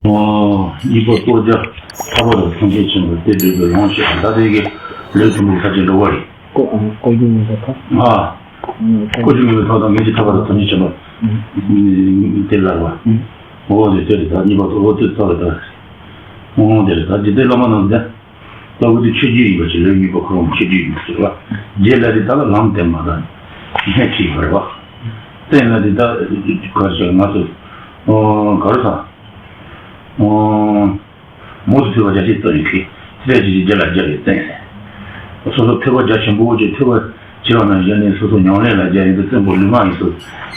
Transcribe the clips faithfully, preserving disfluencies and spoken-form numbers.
གཉིས་པ་ལྟོ་བརྒྱ་ཐར་པ་དང་ཐམས་ཅད་མཁྱེན་པ་དེ་འདྲ་གི་ལོངས་སྤྱོད་པ་ད་ལྟའི་གི་ལུས་ཐུན་མོང་ས་བཅད་འགྲོ་བ་རེད། ཀོ་ཨ་ཀོ་རྒྱུ་ངེས་པའི་ཐོག་ཨ་ཀོ་རྒྱུ་ངེས་པའི་ཐོག་དང་ངེས་ཀྱི་ཐར་པ་དང་ཐམས་ཅད་མཁྱེན་པ་དེ་ལ་བ། འོ་དེ་དེ་རེད། ད་གཉིས་པ་ལྟོ་བརྒྱ་དེ་ལྟ་བ་ད། འོ་དེ་རེད། ད་འཇིག་རྟེན་བླ་མ་རྣམས་ཀྱང་ལྟ་བུ་དེ་ཆོས་བརྒྱུད་ཡིན་པ་ཞིག་ལུས་གཉིས་པ་ཁོ་རང་ཆོས་བརྒྱུད་ཡིན་པ་ཞིག་ལ། རྗེས་ལ་དེ་ད་ལ་ལམ་བསྟན་པ་དང་སྣེ་ཁྲིད་པར་བ། བསྟན་ལ་དེ་ད་གར་ཞིག་ང་ཚོ་གར་སང་། མོ་དུ་ཐོས་པ་རྒྱ་ཆེ་བསྟན་ཡིན་གི་སྲས་ཀྱི་རྗེས་ལ་རྒྱ་ཡི་བསྟན། སོ་སོ་ཐོས་པ་རྒྱ་ཆེན་པོ་ཅིག་ཐོས་པ་བྱེད་པ་ན་གཞན་ནས་སོ་སོ་ཉམས་ལེན་ལ་རྒྱ་ཡིན་དུ་བཙན་པོ་ལུས་ངག་ཡིན་སོ།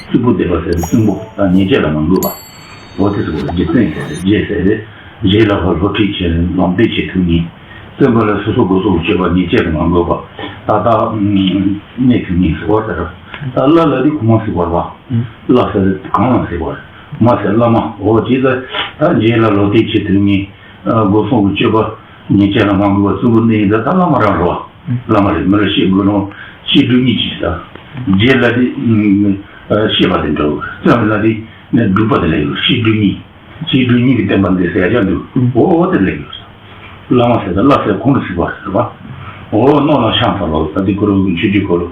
བཙུན་པོ་སྡེ་པ་ཟེར་བཙུན་པོ་དང་ཉེས་བྱས་ལ་མ་འགོད་པ། འོ་དེ་ཚོ་རྗེ་བཙུན་ཟེར་རྗེ་ཟེར་རེད། རྗེ་ལ་ཕར་སློབ་ཁྲིད་བྱེད་ལམ་སྟོན་བྱེད་ཐུབ་མཁན། བཙུན་པ་ལ་སོ་སོ་སྒོ་སོགས་སྤྱོད་པ་ཉེས་བྱས་ལ་མ་འགོད་པ། ད་ལྟ་གནས་ཐུབ་མཁན་ཟེར་བ་ཟེར། ད་བླ་ལ་དེ་གོང་མ་ཟེར་བ་རེད་བ། བླ་ཟེར་གང་ལ་ཟེར་བ་རེད། མ་ཟེར་བླ་མ། འོ་ཇི་ལྟར་ད་རྗེ་ལ་སློབ་དེབ་བྱེད་ཐུབ་མཁན། སྒོ་སོགས་ཀྱི་སྤྱོད་པ་ཉེས་བྱས་ལ་མ་འགོད་པ་བཙུན་པོ་གནས་ཡིན་ད་ད་བླ་མ་རང་རེད་བ། བླ་མ་རེད། མི་ལ་བཤད་དགོས་ནོ། བཤད་སྒྲུབ་གཉིས་ཀྱིས་ད། རྗེ་ལ་དེ་བཤད་པ་དེ་འདྲ་བོ། བཙུན་པ་ལ་དེ་སྒྲུབ་པ་དེ་ལ་ཡོད། བཤད་སྒྲུབ་གཉིས། བཤད་སྒྲུབ་གཉིས་ཀྱི་བསྟན་པ་འདི་ཟེར་ཡ་འདུག་འོ་འོ་དེ་ལ་ཡོད། བླ་མ་ཟེར་ད་བླ་ཟེར་གོང་དུ་ཟེར་བ་ཟེར་བ། འོ་ནོ་ལ་ཤང་ཚ་ལོ། ད་འདི་ཁོ་རང་གི་ཆོས་བརྒྱུད་སྐོར་ལ་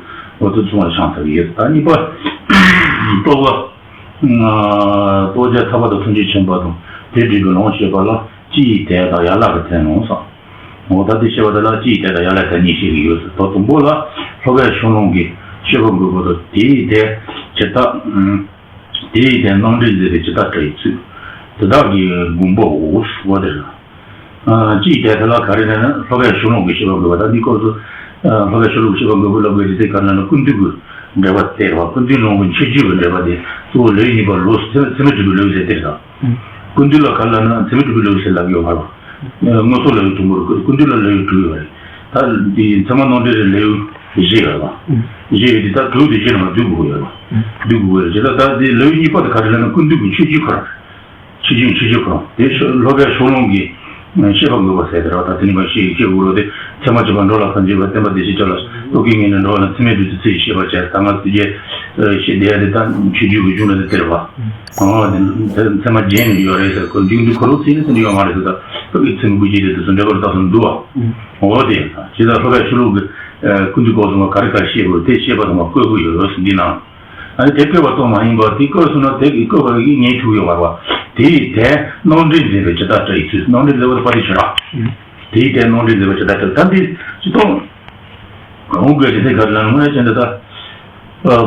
འོ་དེ་ཚོ་ལ་ཤང་ཚ་གི་ཡོད། ད་གཉིས་པ་ལྟོ་བ། ལྟོ་བརྒྱ་ཐར་པ་དང་ཐམས་ཅད་མཁྱེན་པ་དང་དེ་འདྲའི་གི་ལོངས་སྤྱོད་པ་ལ་སྤྱི་ཡི་དད་དང་ཡན་ལག་གི་དད་ནོ་སོང་། འོ་ད་དེ་བཤད་པ་དེ་ལ་སྤྱི་ཡི་དད་དང་ཡན་ལག་དད་གཉིས་བཤད་ཀྱི་ཡོད་ཟེར། ད་དང་པོ་ལ་ལྷོ་པའི་ཤོ་ལོང་གི་བཤད་པ་འགོད་པ་དང་དེ་ཡི་དད་ཇི་ལྟ། དེ་ཡི་དད་རྣམ་འགྲེལ་མཛད་པའི་ཇི་ལྟ་བཀྲ་ཡི་ཚུལ། དེ་དག་གི་དགོངས་པའོ་ཟེར་བ་དེ་རེད། སྤྱི་ཡི་དད་དེ་ལ་ག་རེ་ཟེར་ན་ལྷོ་པའི་ཤོ་ལོང་གི་བཤད་པ་འགོད་པ་ད་འདི་སྐབས་སུ། ལྷོ་པའི་ཤོ་ལོང་གི་བཤད་པ་འགོད་པ་ལབ་དགོས་ཀྱི་དེ་ག་རེ་ན་ཀུན་བཏུས་ཀྱི་འགྲེལ་པ་དེ་རེད་བ། ཀུན་བཏུས་ལུང་གི་མཆོད་བརྗོད་ཀྱི་འགྲེལ་པ་དེ་གཙོ་བོ་ལེའུ་གཉིས་པ་ལོ་ཚད་མེད་དྲུག་པའི་ལེའུ་ཟེར་དེ་རེད་ད། ཀུན་བཏུས་ལ་ག་རེ་ལབ་ན་ཚད་མེད་དྲུག་པའི་ལེའུ་ཟེར་ལབ་ཡོད་མ་རེད། མངོན་རྟོགས་ལེའུ་དང་པོ་རེད། ཀུན་བཏུས་ལ་ལེའུ་དྲུག་ཡོད་རེད། ད་འདི་ཚད་མ་རྣམ་འགྲེལ་ལེའུ་བཞི་ཡོད་རེད་བ། བཞི་ཡོད་དེ་ད་དྲུག་དེ་བཞི་ནང་བསྡུ་དགོས་ཡོད་རེད་བ། བསྡུ་དགོས་ཡོད་རེད། ད་ད་འདི་ལེའུ་གཉིས་པ་དེ་ག་རེ་ལབ་ན་ཀུན་བཏུས་ཀྱི་མཆོད་བརྗོད་ཁོ་རང་། ཆོས་བརྒྱུད་ཆོས་བརྒྱུད་ཁོ་རང་དེ་ཤོ་ལྷོ་པའི་ཤོ་ལོང་གི་བཤད་པ་འགོད་པ་ཟེར་དེ་རེད་བ། ད་དེ་ནི་མ་ཤེས་ཤེས་དགོས་རོགས་དེ་ཚད་མ་སྤྱོད་པ་འགྲོ་ལ་སངས་རྒྱས་པ་བསྟན་པ་བདེ་གཤེགས་ལྕགས་ལ་རྟོག་གེའི་ངོས་ནས་འགྲོ་བ་ན་ཚད་མེད་བདུད་རྩི་ཚུལ་བཞིན་བཤད་པར་བྱ། ད་ང་ཚོ་རྗེ་ཤེས་བདེ་ཡ་དེ་ད་ཆོས་བརྒྱུད་ཀྱི་གཞུང་ལ་དེ་དེ་རེད་བ། ཨོ་དེ་ཚད་མ་རྗེས་ནས་ཡོད་རེད་ཟེར་ཁོ་མཇུག་འདི་ཁོ་རང་ཚིག་ནི་ཚིག་འདི་ཡོད་མ་རེད་ཟེར། ད་ཁོ་གི་ཚིག་མགུ་ཅི་རེད་དེ་ཚོ་འགྲེལ་པར་བཏབ་སོང་འདུག་བ། ཨོ་དེ་ཇི་ལྟར་ལྷོ་པའི་ཤོ་ལོ་ཀའི་ཀུན་བཏུས་སྐོར་གསུམ་པ་ག་རེ་ག་རེ་བཤད་དགོས་དེ་བཤད་པ་དང་མ་བཀོད་དགོས་ཡོད་རེད་ཟེར་འདི་ནང་། ཨ་ནི་དེ་བཀོད་པ་ཙམ་མ་ཡིན་པར་དེ་བཀོད་སོང་ན་དེ་གི་བཀོད་པ་གི་ངས་ཐུག་ཡོད་པར་བ། དེ་ཡི་དེ་རྣམ་འགྲེལ་མཛད་པའི་ཇི་ལྟར་བཀྲ་ཡི་ཚུལ། རྣམ་འགྲེལ་མཛད་པ་དེ་པ་ཏི་ཆོས་ར། དེ་ཡི་དེ་རྣམ་འགྲེལ་མཛད་པ་ཇི་ལྟར་བཀྲ། ད་འདི་ཅི་ཐོང་། འོང་དགོས་ཀྱི་དེ་ག་རེ་ལ་ངོས་ཅན་དེ་ད།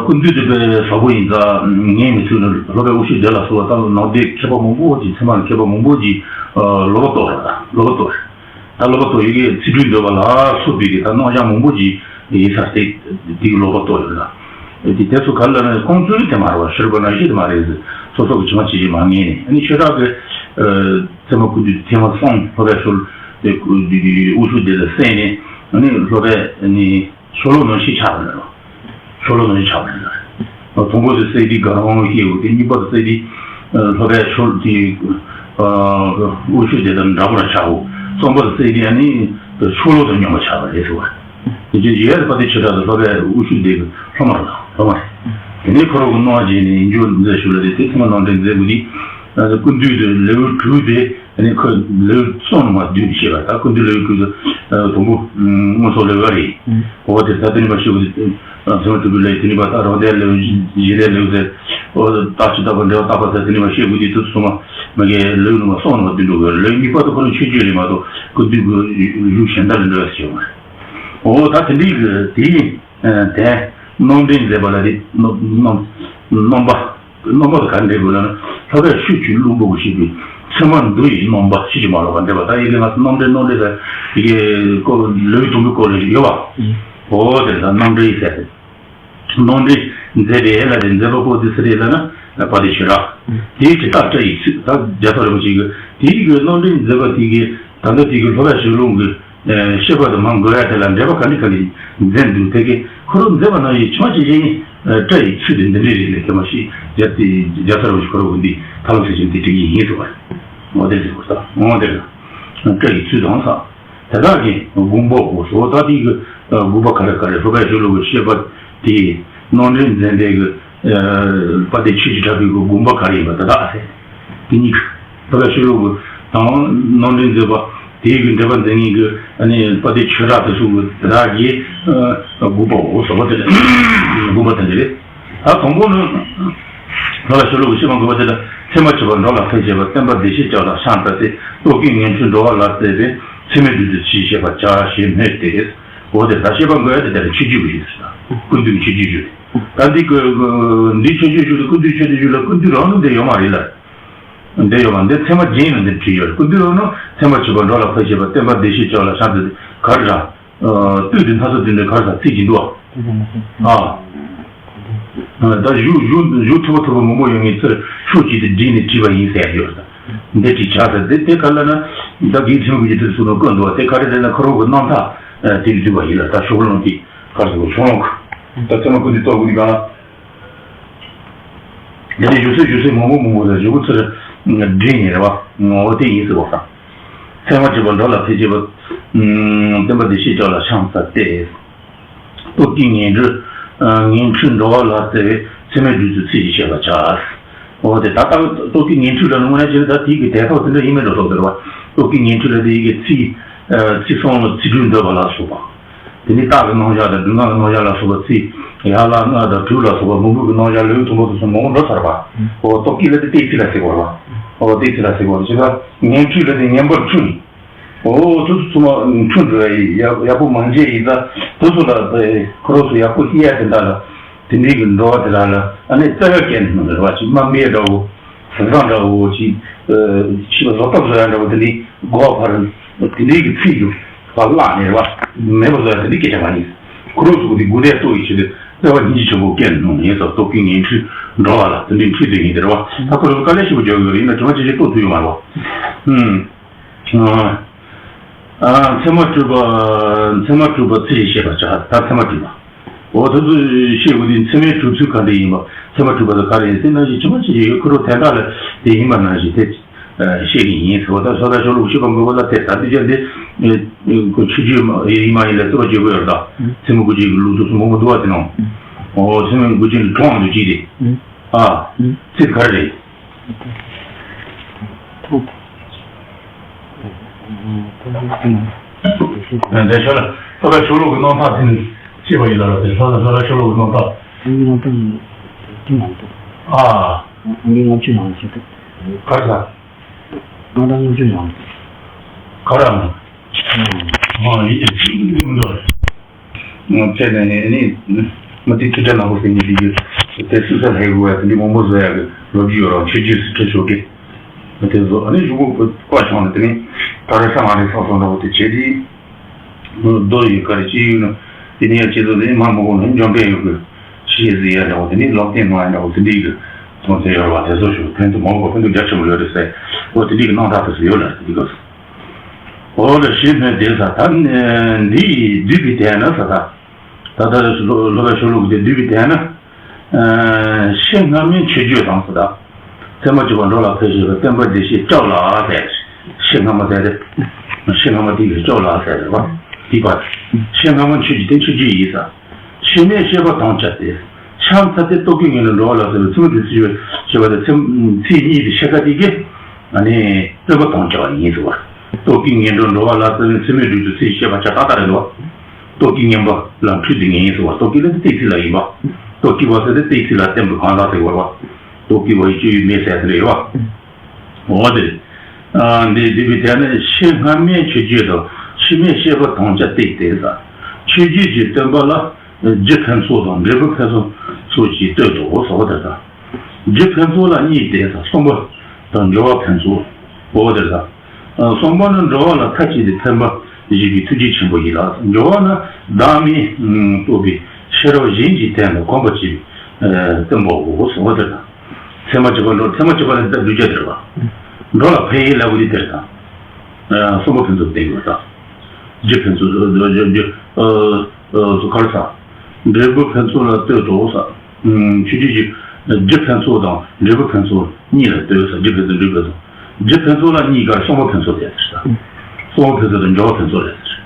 ཀུན་བཏུས་དེ་པའི་ཟབ་པོ་ཡིན་ཙང་ངས་མི་ཚུལ་ནི་ལྷོ་པའི་དབུ་ཤུད་སྡེ་ལ་སོགས་པ་ད་ནང་པའི་མཁས་པ་མང་པོ་ཅིག་ཚད་མ་མཁས་པ་མང་པོ་ཅིག་ལོག་པ་རྟོགས་ར། ད་ལོག་པ་རྟོགས་རེད། ད་ལོག་པ་རྟོགས་ཡི་གེ་ཚིག་འབྲུ་འདོད་པ་ལ་སོགས་པའི་གི་ད་རྣམ་གཞག་མང་པོ་ཅིག་ཡིན་ས་དེ་དེ་གི་ལོག་པ་རྟོགས་ཡོད་ལ། དེ་དེ་ཚོ་ག་ལ་ནི་ཁོང་ཚོའི་དེ་མ་རེད་བ། ཤོར་བ་ན་ཤེས་དེ་མ་རེད། སོ་སོ་གི་བྱེ་བ་ཅི་ཅི་མ་ངེས་ནས་ཨ་ནི་ཆོས་གྲགས་ཀྱི་ཚད་མ་ཀུན་བཏུས་ཐེངས་མ་གསུམ་ལྷོ་པའི་ཤོ་ལོ་དེ་དབུ་ཤུད་སྡེ་ལ་གསན་ནས་ཨ་ནི་ལྷོ་པའི་ཨ་ནི་ཤོ་ལོ་ནང་བཞིན་ཆགས་པ་རེད། ཤོ་ལོ་ནང་བཞིན་ཆགས་པ་རེད། དང་པོ་དེ་སའི་ཏི་ག་རང་ཤེས་འོ་དེ་གཉིས་པ་དེ་སའི་ཏི་ལྷོ་པའི་ཤོ་ལོ་དེ་དབུ་ཤུད་སྡེ་དང་འདྲ་པོ་ལ་ཆགས་འོ། གསུམ་པ་དེ་སའི་ཏི་ཨ་ནི་ཤོ་ལོ་དང་སྙོམས་པ་ཆགས་པ་རེད་ཟེར་བ། དེ་ཅི་ཡས་པ་དེ་ཆོས་གྲགས་དེ་ལྷོ་པའི་དབུ་ཤུད་སྡེ་གི་སློབ་མ་རེད། སློབ་མ་རེད། དེ་ནས་ཁོ་རང་གི་སྣང་བ་བྱས་ནས་ཡིན་རྒྱུ་མཛད་ཞུ་ལ་དེ་དེ་ཚང་མ་ནང་འདྲེན་མཛད་དགོས་དེ་ཀུན་བཏུས་དེ་ལེའུ་དྲུག་དེ། ཨ་ནི་ཁོས་ལེའུ་གསུམ་ནང་མ་བསྡུས་ནས་བཤད་པ་ད་ཀུན་བཏུས་ལེའུ་དྲུག་ཏུ་དང་པོ་མངོན་སུམ་ལེའུ་ཨ་རེད། འོ་དེ་ད་དེ་ནི་མ་ཤེས་གི་ཚད་མ་དྲུག་པའི་ལེའུ་དེ་ནི་མ་ད་རང་དོན་ལེའུ་གཞི་ལས་ལེའུ་ཟེར། འོ་རྟགས་ཆོས་བརྟག་པ་འབྲེལ་བ་བརྟག་པ་ཟེར་དེ་ནི་མ་ཤེས་གི་དེ་དུས་སོ་མ་མ་གི་ལེའུ་ནི་མ་གསུམ་ནང་མ་བསྡུས་འགྲོ་གི་ལེའུ་གཉིས་པ་དུ་ཁོ་རང་ཆོས་བརྒྱུད་རེད་མ་གཏོགས་ཀུན་བཏུས་གི་ལུགས་གཞན་དག་ལས་འགྲོ་ཡ་ཞིག་ཡོད་མ་རེད། འོ་ད་དེ་འདྲའི་གི་དེ་ཡིན། དེ་རྣམ་འགྲེལ་མཛད་པ་ལ་དེ་རྣམ་རྣམ་རྣམ་པ། རྣམ་པ་དེ་ག་འདྲ་དགོས་ལབ་ན་ལྷག་པའི་ཤུགས་ཀྱིས་བླུན་པོ་གི་ཤེས་པའི་ཚད་མ་འདུ་ཡི་རྣམ་པ་ཤེས་ཀྱི་མ་ལོག་པ་འདྲ་བ་ད་ཡི་གེ་ང་ཚོ་རྣམ་འགྲེལ་རྣམ་འགྲེལ་ཟེར་ཡི་གེ་ཀོ་ལེའུ་དུམ་བུ་སྐོར་ལ་ཡོད་པ། འོ་དེ་ལ་རྣམ་འགྲེལ་ཟེར་ཏེ། རྣམ་འགྲེལ་མཛད་པའི་ལ་དེ་མཛད་པ་པོ་དེ་སུ་རེད་ལབ་ན་པ་དེ་ཤེས་ར། དེའི་ཇི་ལྟར་བཀྲ་ཡི་ཚུལ་ད་རྒྱལ་ཚབ་རིན་པོ་ཆེ་གིས་དེའི་གི་རྣམ་འགྲེལ་མཛད་པ་དེ་གི་ད་ལྟ་དེ་གི་ལྷོ་པའི་ཤུགས་ལུང་གི་བཤད་པ་དང་མ་འགོད་ཡ་དེ་ལ་འགྲེལ་པ་ག་འདྲ་ག་འདྲ་མཛད་འདུག་དེ་གས་ཁོ་རང་མཛད་པ་ན་ཡི་ཆུང་ཆེ་ཆེ་ནི་བཀྲ་ཡི་ཚུལ་དེ་འདི་འདྲའི་རིགས་ལས་ཀྱི་མ་ཤེས་རྒྱ་དེ་རྒྱ་ཚར་བ་ཞིག་ཁོ་རང་གི་འདི་ཐ་ལམ་ཟེར་ཞིང་དེ་དྲི་གི་ཡིན་ཟེར་བ་རེད། འོ་དེ་རེད་ཁོ་ས་འོ་དེ་རེད། བཀྲ་ཡི་ཚུལ་དང་ས་དེ་དག་གི་དགོངས་པ་འོ་སོ་ད་དེ་གི་དགོངས་པ་ག་རེ་ག་རེ་ལྷོ་པའི་ཤུགས་ལུང་གི་བཤད་པ་དེ་རྣམ་འགྲེལ་མཛད་པའི་གི་པ་དེ་ཆོས་ཀྱི་གྲགས་པའི་གི་དགོངས་པ་ག་རེ་ཡིན་པ་དེ་དག་ཟེར་དེ་གཉིས་ཀྱི། ད་ལྟ་ཤོ་ལོ་ཀ་དང་ནང་དོན་མཛད་པ་དེའི་གི་འགྲེལ་པ་མཛད་མཁན་གྱི་ཨ་ནི་དཔལ་ལྡན་ཆོས་གྲགས་དེ་ཚོ་གི་དེ་དག་གི་དགོངས་པའོ་ཟེར་བ་དེ་རེད། དགོངས་པ་དེ་འདྲ་རེད། ད་དང་པོ་ནི། ལྷ་ལ་ཤོ་ལོ་ཀ་བཤད་པ་དགོས་པ་དེ་ལ་ཚད་མ་ཆོས་པ་འགྲོ་ལ་ཕན་བྱེད་པ་བསྟན་པ་བདེ་གཤེགས་སྐྱབས་ལ་ཕྱག་འཚལ་ཏེ། རྟོག་གེ་ངན་འཁྲུལ་འགྲོ་བ་ལ་སླད་པའི་ཚད་མའི་སྦྲུལ་དུ་ཚིག་བཤད་པར་བྱ་ཞེས་སྨོས་ཏེ། འོ་དེ་ད་བཤད་པ་དགོས་ཡ་དེ་དེ་ལ་མཆོད་བརྗོད་ཀྱི་ཞུ་ཟེར། ཀུན་འདུས་ཀྱི་མཆོད་བརྗོད་ཞུ། ད་འདི་ཀུན་འདུས་མཆོད་བརྗོད་ཞུ་དང་ཀུན་འདུས་མཆོད་བརྗོད་ཞུ་ལ་ཀུན་འདུས་རང་དུ་འདི་ཡོད་མ་རེད་ལ། འདི་ཡོད་པ་འདི་ཚད་མ་རྒྱན་ལ་འདི་བྲིས་ཡོད། ཀུན་འདུས་རང་ནི་ཚད་མ་ཆོས་པ་འགྲོ་ལ་ཕན་བྱེད་པ་བསྟན་པ་བདེ་གཤེགས་སྐྱབས་ལ་ཕྱག་འཚལ་ཏེ་ག་རེ་ར། ཨ། བསྟོད་དེ་སྣ་ཚོགས་དེ་འདྲ་ག་རེ་ཟ་ཚིག་ཅིག་འདུག་ཨ། ཨ། ད་གཞུག་གཞུག་གཞུག་མཐུ་པོ་མཐུ་པོ་མང་པོ་ཡོང་ངེས་ཚུལ་ཕྱོགས་གཅིག་ཏུ་བསྒྲིལ་ནས་བྲིས་པ་ཡིན་ཟེར་ཡོད། འདི་བྲིས་བྱ་ཟེར་དེ་དེ་ག་ལ་ན། ད་དགེ་ཚུལ་གྱི་དུས་སུ་ནོ་བཀོད་འདུག་བ་དེ་ག་རེ་རེད་ན་ཁོ་རང་གི་རྣམ་ཐར་དེ་འདུས་པ་ཡིན་ལ། ད་ཤོག་ལོང་གི་ག་རེ་ཟེར་གོ་ཤོག་ལོང་གི་ད་ཚད་མ་ཀུན་འདུས་རྟོགས་དགོས་ཀྱི་ག་ལ། དེ་ནས་བཞུགས་ཚུལ་བཞུགས་ཚུལ་མང་པོ་མང་པོ་དང་བཞུགས་ཚུལ་འདྲེས་ཉེ་རེད་བ། ངོ་བོ་དེ་ཡིན་ཟེར་བ་དང་། ཚད་མ་ཆོས་པ་འགྲོ་ལ་ཕན་བྱེད་པ། བསྟན་པ་བདེ་གཤེགས་སྐྱབས་ལ་ཕྱག་འཚལ་ཏེ། རྟོག་གེ་ངན་འཁྲུལ། ངན་འཁྲུལ་འགྲོ་བ་ལ་སླད་པའི་ཚད་མའི་སྦྲུལ་དུ་ཚིག་ཅིག་བཤད་པར་བྱ། འོ་དེ་ད་ལྟ་རྟོག་གེ་ངན་འཁྲུལ་ལ་ནི་དངོས་གནས་བྱས་ན་ད་དེའི་གི་དེ་ཐོག་དེ་འདྲ་ཡིན་མིན་འགྲོ་ཐོག་དེ་རེད་བ། རྟོག་གེ་ངན་འཁྲུལ་ལ་དེའི་གི་ཚིག་ཚིག་གསུམ་ལ་ཚིག་སྦྲུལ་འདོད་པ་ལ་སོགས་པ། དེ་ནི་རྟགས་ཀྱི་རྣམ་གཞག་དང་སྦྲུལ་ངག་གི་རྣམ་གཞག་ལ་སོགས་པ་ཚིག་ཡར་ལ་ལྔ་དང་དྲུག་ལ་སོགས་པ་མང་པོ་གི་རྣམ་གཞག་ལེའུ་དང་པོ་དང་གསུམ་མང་པོ་འགྲོ་ཚར་བ། འོ་རྟོག་གེ་ལ་དེ་གཏན་ཚིགས་ལ་ཟེར་བ་རེད་བ། འོ་གཏན་ཚིགས་ལ་ཟེར་བ་རེད་ཅེས་པ། ངན་འཁྲུལ་ལ་དེ་ངན་པར་འཁྲུལ། འོ་དེ་ཚོ་ཚང་མ་འཁྲུལ་འགྲོ་ཡ་ཡིན། ཡག་ཡག་པོ་མ་མཇལ་ཡིན་ཙང་དེ་ཚོ་ལ་ཁོ་རང་ཚོ་ཡག་པོ་ཤེས་ཡ་དེ་འདྲ་ལ་དེ་འདྲའི་གི་འགྲོ་བ་དེ་དག་ལ་ཨ་ནི་རྩ་བའི་སྐད་ནི་མི་འདུག་བ། ཅིག་དམའ་འབེབས་འདྲ་བོ། ཟི་ཟང་འདྲ་བོ་ཅིག་ཨ། ཕྱི་ལ་བཟོ་ལྟ་བཟོ་ཡ་འདྲ་བོ་དེ་འདྲའི་གོ་བ་བར་དེ་འདྲའི་གི་ཚིག་གི་བར་བརླག་ནས་རེད་བ། མེད་པ་བཟོ་ཡ་དེ་འདྲའི་སྐད་ཆ་མ་ཡིན། ཁོ་རང་ཚོ་གི་དེ་དགོས་འདོད་རྟོགས་ཡི་ཆེད་དུ་རྩ་བ་སྙིང་རྗེ་ཆེན་པོ་སྐད་ནི་མི་འདུག་ཡིན་ཙང་རྟོག་གེ་ངན་འཁྲུལ་འགྲོ་བ་ལ་དེ་འདྲའི་འཁྲུལ་དེ་ཡིན་དེ་རེད་བ། ད་ཁོ་རང་ཚོ་དཀའ་ལས་ཆེན་པོ་རྒྱག་གི་ཡོད་རེད། ཡིན་ན་དྲི་མ་ཅི་ཞིག་རྟོགས་ཐུབ་ཡོད་མ་རེད་བ། ཨུམ། ཨ། ཚད་མ་གྲུབ་པ། ཚད་མ་གྲུབ་པ་ཚིག་ཅིག་བཤད་པར་བྱ། ད་ཚད་མ་གྲུབ་པ། འོ་དེ་ཚོ་བཤད་དགོས་དུས་ཚད་མའི་གྲུབ་ཚུལ་ག་འདྲ་ཡིན་པ། ཚད་མ་གྲུབ་པ་དེ་ག་རེ་ཡིན་ཟེར་ན་ཅི་ཅི་མ་ཅི་ཅི་ཡོད་ཁོ་རང་དན་རྟགས་ལ་དེ་ཡིན་པ་ནང་བཞིན་དེ་བཤད་ཀྱི་ཡིན་ཟེར་བ། ད་ས་ད་ཤོ་ལོ་ཀ་བཤད་པ་དགོས་པ་ལ་དེ་ད་དེ་ཅན་དེ་ཁོ་ཆོས་བརྒྱུད་ཡིན་མ་ཡིན་ལ་རྩོད་པ་བྱེད་དགོས་ཡོད་རེད། ད་ཚད་མ་དགུ་ཅན་གྱི་ལུགས་སྲོལ་སུ་མང་པོ་འདུག་བ་དེ་ནང་། འོ་ཚད་མ་དགུ་ཅན་གྱི་གྲོང་དུ་ཅི་དེ། ཨ། ཚིག་ག་རེ་རེད། འདི་ཤོ་ལོ། ལྷ་ལ་ཤོ་ལོ་ཀའི་རྣམ་ཐར་དེ་ནི་ཤེས་པ་ཡིན་ལ་ར། དེ་ལྷ་ལ་ལྷ་ལ་ཤོ་ལོ་ཀའི་རྣམ་ཐར། ཨ་ནི་ང་ཏང་དེ་མང་པོ། ཨ། ཨ་ནི་ང་ཆུ་ནང་ཞིག་ཏུ། ག་རེ་ཟ། ང་ཏང་ང་ཆུ་ནང་། ག་རེ་ཨ། ཨ་ཡིན་ཀྱང་ཅིག་མི་འདུག་དཔེར་ན་ནི་མ་ཏི་ཐུབ་བསྟན་ནག་པོ་ཟེར་མཁན་དེ་ཡོད། དེ་སུ་ས་ལྷའི་གུ་བ་དེ་འདྲའི་མང་པོ་བཟོ་ཡག་གི་ལོ་རྒྱུས་ཡོད་ར། ཆོས་རྒྱུད་སུ་ཁྲིད་ཆོག་གི། དེ་བཟོ་ཨ་ནི་གཞུག་གུ་བཀའ་བྱུང་ནས་དེ་ནི་ད་རེས་ས་ང་རེ་ས་སོང་འདྲ་བོ་དེ་བྱེད་དེ། རྡོ་ཡི་ག་རེ་ཅི་ཡོད་ན་དེ་ནི་ཡང་ཁྱེད་ཚོ་དེ་ནི་མ་མོ་གོ་ནས་འཇོན་པའི་ཡོད་གི་ཤེས་ཟེར་ཡ་འདྲ་བོ་དེ་ནི་ལོག་བསྟན་ནོར་ཡ་འདྲ་བོ་དེ་འདྲའི་གི་མཐོང་ཚད་ཡོད་ར་བ། དེ་ཚོ་ཞུ་ཕན་ཐོགས་མང་པོ་ཕན་ཐོགས་རྒྱ་ཆེན་པོ་ཡོད་རེད་ཟེར། འོ་དེ་འདྲའི་གི་རྣམ་ཐར་དེ་ཚོ་ཡོད་ལ་དེ་གི་འོ་ལ་ཞེས་སྨོས་ཏེ་ཟེར། ད་འདི་ཡིས་བསྡུས་པའི་དོན་ནི་ཟེར། ད་ད་ལྟ་ལྷོ་པའི་ཤོ་ལོ་ཀ་དེ་བསྡུས་པའི་དོན་ནི། ཨ། ཕྱི་སྔ་མའི་མཆོད་བརྗོད་དང་ཟེར། ད་ཚད་མ་གཅིག་པ་འགྲོ་ལ་ཕན་བྱེད་པའི་བསྟན་པ་བདེ་གཤེགས་སྐྱབས་ལ་ཟེར། ཕྱི་སྔ་མ་ཟེར་ཏེ། ཕྱི་སྔ་མ་དེ་གི་སྐྱབས་ལ་ཟེར་བ། དེ་པ། ཕྱི་སྔ་མ་མཆོད་བརྗོད་དེ་མཆོད་བརྗོད་ཡིན་ཟེར། ཕྱི་མའི་བཤད་པ་དམ་བཅའ་སྟེ། ཕྱག་འཚལ་ཏེ་རྟོག་གེ་ངན་འཁྲུལ་འགྲོ་བ་ལ་སླད་པའི་ཚད་མའི་སྦྲུལ་ཞེས་པ་དེ་ཚད་ཚིག་གཉིས་དེ་ཕྱེད་ཀ་དེ་གིས་ཨ་ནི་སྟོན་པ་དམ་བཅའ་བ་ཡིན་ཟེར་བ། རྟོག་གེ་ངན་འཁྲུལ་འགྲོ་བ་ལ་སླད་པའི་ཚད་མའི་སྦྲུལ་དུ་ཚིག་བཤད་པ་ཆ་ཏག་ཏག་རེད་འདུག་རྟོག་གེ་ངན་པ་ལ་འཁྲུལ་དེ་ངན་ཡིན་ཟེར་བ། རྟོག་གེ་ལ་དེ་གཏན་ཚིགས་ལ་ཡིན་པ། རྟོག་གེ་བ་ཟེར་དེ་གཏན་ཚིགས་ལ་བརྟེན་པའི་གང་ཟག་ཟེར་བ་རེད་བ། རྟོག་གེ་བ་ཡི་སྤྱོད་ཡུལ་མེད་ཟེར་དེ་རེད་བ། འོ་དེ་རེད། ཨ། འདི་འདི་བའི་དོན་ནི་ཕྱི་སྔ་མའི་མཆོད་བརྗོད་དང་ཕྱི་མའི་བཤད་པ་དམ་བཅའ་སྟེ་དེ་ཟེར། མཆོད་བརྗོད་ཀྱི་སྟོན་པ་ལ། རྒྱུ་ཕུན་ཚོགས་དང་འབྲས་བུ་ཕུན་ཚོགས་ཀྱིས་བསྟོད་དོ་ཟེར་བ་དེ་དང་། རྒྱུ་ཕུན་ཚོགས་ལ་གཉིས་ཏེ་ཟེར། གསུམ་པ་དང་འབྱོར་བ་ཕུན་ཚོགས། འོ་དེ་དང་། གསུམ་པ་ནི་འགྲོ་བ་ལ་མཐའ་གཅིག་ཏུ་ཕན་པ་བཞེས་པའི་ཐུགས་རྗེ་ཆེན་པོ་ཡིན་ལ། འབྱོར་བ་ནི་བདག་མེད་རྟོགས་པའི་ཤེས་རབ་གཞན་གྱི་དོན་ལ་གོམས་པར་བྱེད་པའི་བསྟན་པའོ་ཟེར་བ་དེ་དང་། ཚད་མ་གཅིག་པ་འགྲོ། ཚད་མ་གཅིག་པ་ལ་བསྡུ་བྱ་དེ་རེད་བ། འགྲོ་ལ་ཕན་ཡིན་ལབ་པ་དེ་དེ་དང་། གསུམ་པ་ཕུན་ཚོགས་བསྟན་ཡོད་དང་། རྒྱུ་ཕུན་ཚོགས་རྒྱུ་རྒྱུ། ག་རེ་ཟ། འབྲས་བུ་ཕུན་ཚོགས་ལ་བསྟོད་དོ་ཟེར། མཆོད་བརྗོད་ཀྱི་རྒྱུ་ཕུན་ཚོགས་དང་འབྲས་བུ་ཕུན་ཚོགས་གཉིས་ལ་ལྟོས་ཟེར། རྒྱུ་ཕུན་ཚོགས་འབྲས་བུ་ཕུན་ཚོགས། རྒྱུ་ཕུན་ཚོགས་ལ་གཉིས་ཀ་གསུམ་པ་ཕུན་ཚོགས་ཟེར་ཟེར། གསུམ་པ་ཕུན་ཚོགས་དང་འབྱོར་བ་ཕུན་ཚོགས་ཟེར་ཟེར།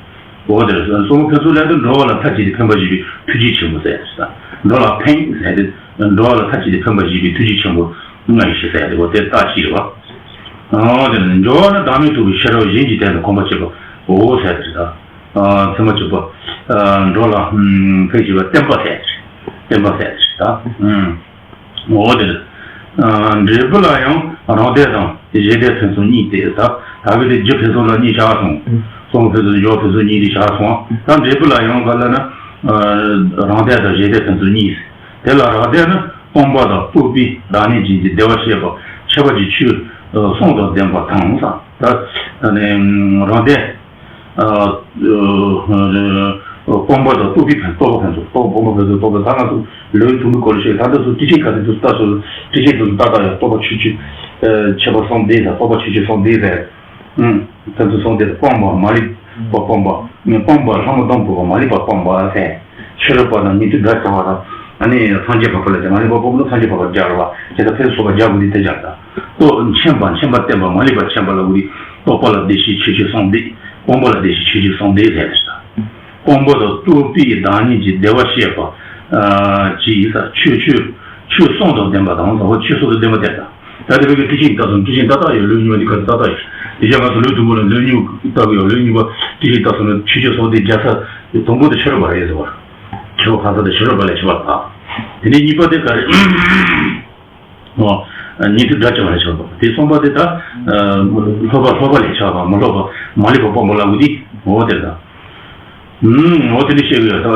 འོ་དེ་རེད། གསུམ་པ་ཕུན་ཚོགས་ལ་དེ་འགྲོ་བ་ལ་མཐའ་གཅིག་ཏུ་ཕན་པ་བཞེས་པའི་ཐུགས་རྗེ་ཆེན་པོ་ཟེར་ཟེར། འགྲོ་ལ་ཕན་ཟེར་དེ་འགྲོ་བ་ལ་མཐའ་གཅིག་ཏུ་ཕན་པ་བཞེས་པའི་ཐུགས་རྗེ་ཆེན་པོ་མངའ་ཡེ་ཤེས་ཟེར་དེ་འོ་དེ་རྟགས་གཅིག་རེད་བ། ཨ་དེ་ནི་སྦྱོར་བ་ནི་བདག་མེད་རྟོགས་པའི་ཤེས་རབ་གཞན་གྱི་དོན་དུ་གོམས་པར་བྱེད་པའོ་ཟེར་དེ་རེད་ད། ཨ་ཚད་མ་གཅིག་པ། ཨ་འགྲོ་ལ་ཕལ་ཆེ་བ་བརྟན་པ་ཟེར་དེ་རེད། བརྟན་པ་ཟེར་དེ་རེད་ད། ཨུམ། འོ་དེ་རེད། ཨ་འབྲས་བུ་ལ་ཡང་རང་ལྡན་དང་གཞན་ལྡན་ཕན་ཚུན་གཉིས་ཏེ་ད། ད་གི་དེ་རྒྱུ་ཕན་ཚུན་ལ་གཉིས་ཆགས་སོང་། གསུམ་ཕན་ཚུན་སྦྱོར་ཕན་ཚུན་གཉིས་ཏེ་ཆགས་སོང་། ད་འབྲས་བུ་ལ་ཡང་ག་ལ་ན། ཨ་རང་ལྡན་དང་གཞན་ལྡན་ཕན་ཚུན་གཉིས། དེ་ལ་རང་ལྡན་ནི་སྤངས་པ་དང་རྟོག་པས་བདག་ཉིད་ཅན་གྱི་བདེ་བར་གཤེགས་པ་ཁྱད་པར་གྱི་ཆོས་གསུམ་དང་ལྡན་པ་དང་ཟེར། ད་ནི་རང་ལྡན། ཨ་སྤངས་པ་དང་རྟོག་པའི་ཕན། རྟོག་པ་ཕན་ཚུན། རྟོག་སྤངས་པ་ཕན་ཚུན་རྟོག་པའི་ད་ང་ཚོ་ལེའུ་དང་པོའི་སྐོར་ལ་བཤད། ད་འདི་ཚོ་དྲི་ཆེན་ག་དེ་དུ་ལྟ་སོ། དྲི་ཆེན་དུ་ལྟ་ལྟ་ཡང་རྟོག་པ་ཆོས་ཅན། ཁྱད་པར་གསུམ་ལྡན་ཟེར། རྟོག་པ་ཆོས་ཅན་གསུམ་ལྡན་ཟེར། ཨུམ། ཕན་ཚུན་གསུམ་ལྡན། སྤངས་པ་མ་ལུས་པ་སྤངས་པ། སྤངས་པ་ལྷག་མ་དང་པོ་པ་མ་ལུས་པ་སྤངས་པ་ཟེར། ཕྱི་རོལ་པ་དང་ཉན་ཐོས་བརྒྱ་བྱ་བ་དང་། ཨ་ནི་སངས་རྒྱས་འཕགས་པ་ལ་སྦྱར། མ་ལུས་པ་སྤངས་པ་ན་སངས་རྒྱས་འཕགས་པ་སྦྱར་བ་དེ་དང་ཕན་ཚུན་སོགས་པ་སྦྱར་དགོས་དུས་དེ་སྦྱར་ད། རྟོག་མཁྱེན་པ་མཁྱེན་པ་བསྟན་པ་མ་ལུས་པ་མཁྱེན་པ་ལ་འོ་དེ། རྟོག་པ་ལ་བདེ་གཤེགས་ཆོས་ཅན་གསུམ་ལྡན། སྤངས་པ་ལ་བདེ་གཤེགས་ཆོས་ཅན་གསུམ་ལྡན་ཟེར་ད། སྤངས་པ་དང་རྟོག་པས་བདག་ཉིད་ཀྱི་བདེ་བར་གཤེགས་པ། ཨ་ཅི་ཡིན་ཟེར། ཆོས་ཆོས་ཆོས་གསུམ་དང་ལྡན་པ་དང་ཟེར། འོ་ཆོས་གསུམ་དང་ལྡན་པ་དེ་ད། ད་དེ་བས་ཀྱི་དྲི་ཆེན་ལྟ་སོང་། དྲི་ཆེན་ཏག་ཏག་ཡོད། ལེའུ་གཉིས་པ་འདི་ག་ཏག་ཏག་ཡོད། དེ་བཞག་ང་ཚོ་ལེའུ་དང་པོ་ལ་ལེའུ་གཉིས་ལྟ་གི་ཡོད། ལེའུ་གཉིས་པ་དྲི་ཆེན་ལྟ་སོང་ན་ཆོས་ཅན་གསུམ་ལྡན་རྒྱལ་ས་དང་པོ་དེ་ཕྱི་རོལ་པ་རེད་ཟེར་བ། ཁྱད་པར་འཕགས་ས་དེ་ཕྱི་རོལ་པ་ལས་ཁྱད་པར་འཕགས། དེ་ནས་གཉིས་པ་དེ་ག་རེད། འོ། ཉན་ཐོས་དགྲ་བཅོམ་པ་ལས་ཁྱད་པར་འཕགས། དེ་གསུམ་པ་དེ་ད། སློབ་པ་སློབ་པ་ལས་ཁྱད་པར་འཕགས། མ་སློབ་པ་མ་ལུས་པ་སྤངས་པ་ལ་འོ་དེ། འོ་དེ་ད། ཨུམ། འོ་དེ་ནི་བཤད་གི་ཡོད་ད།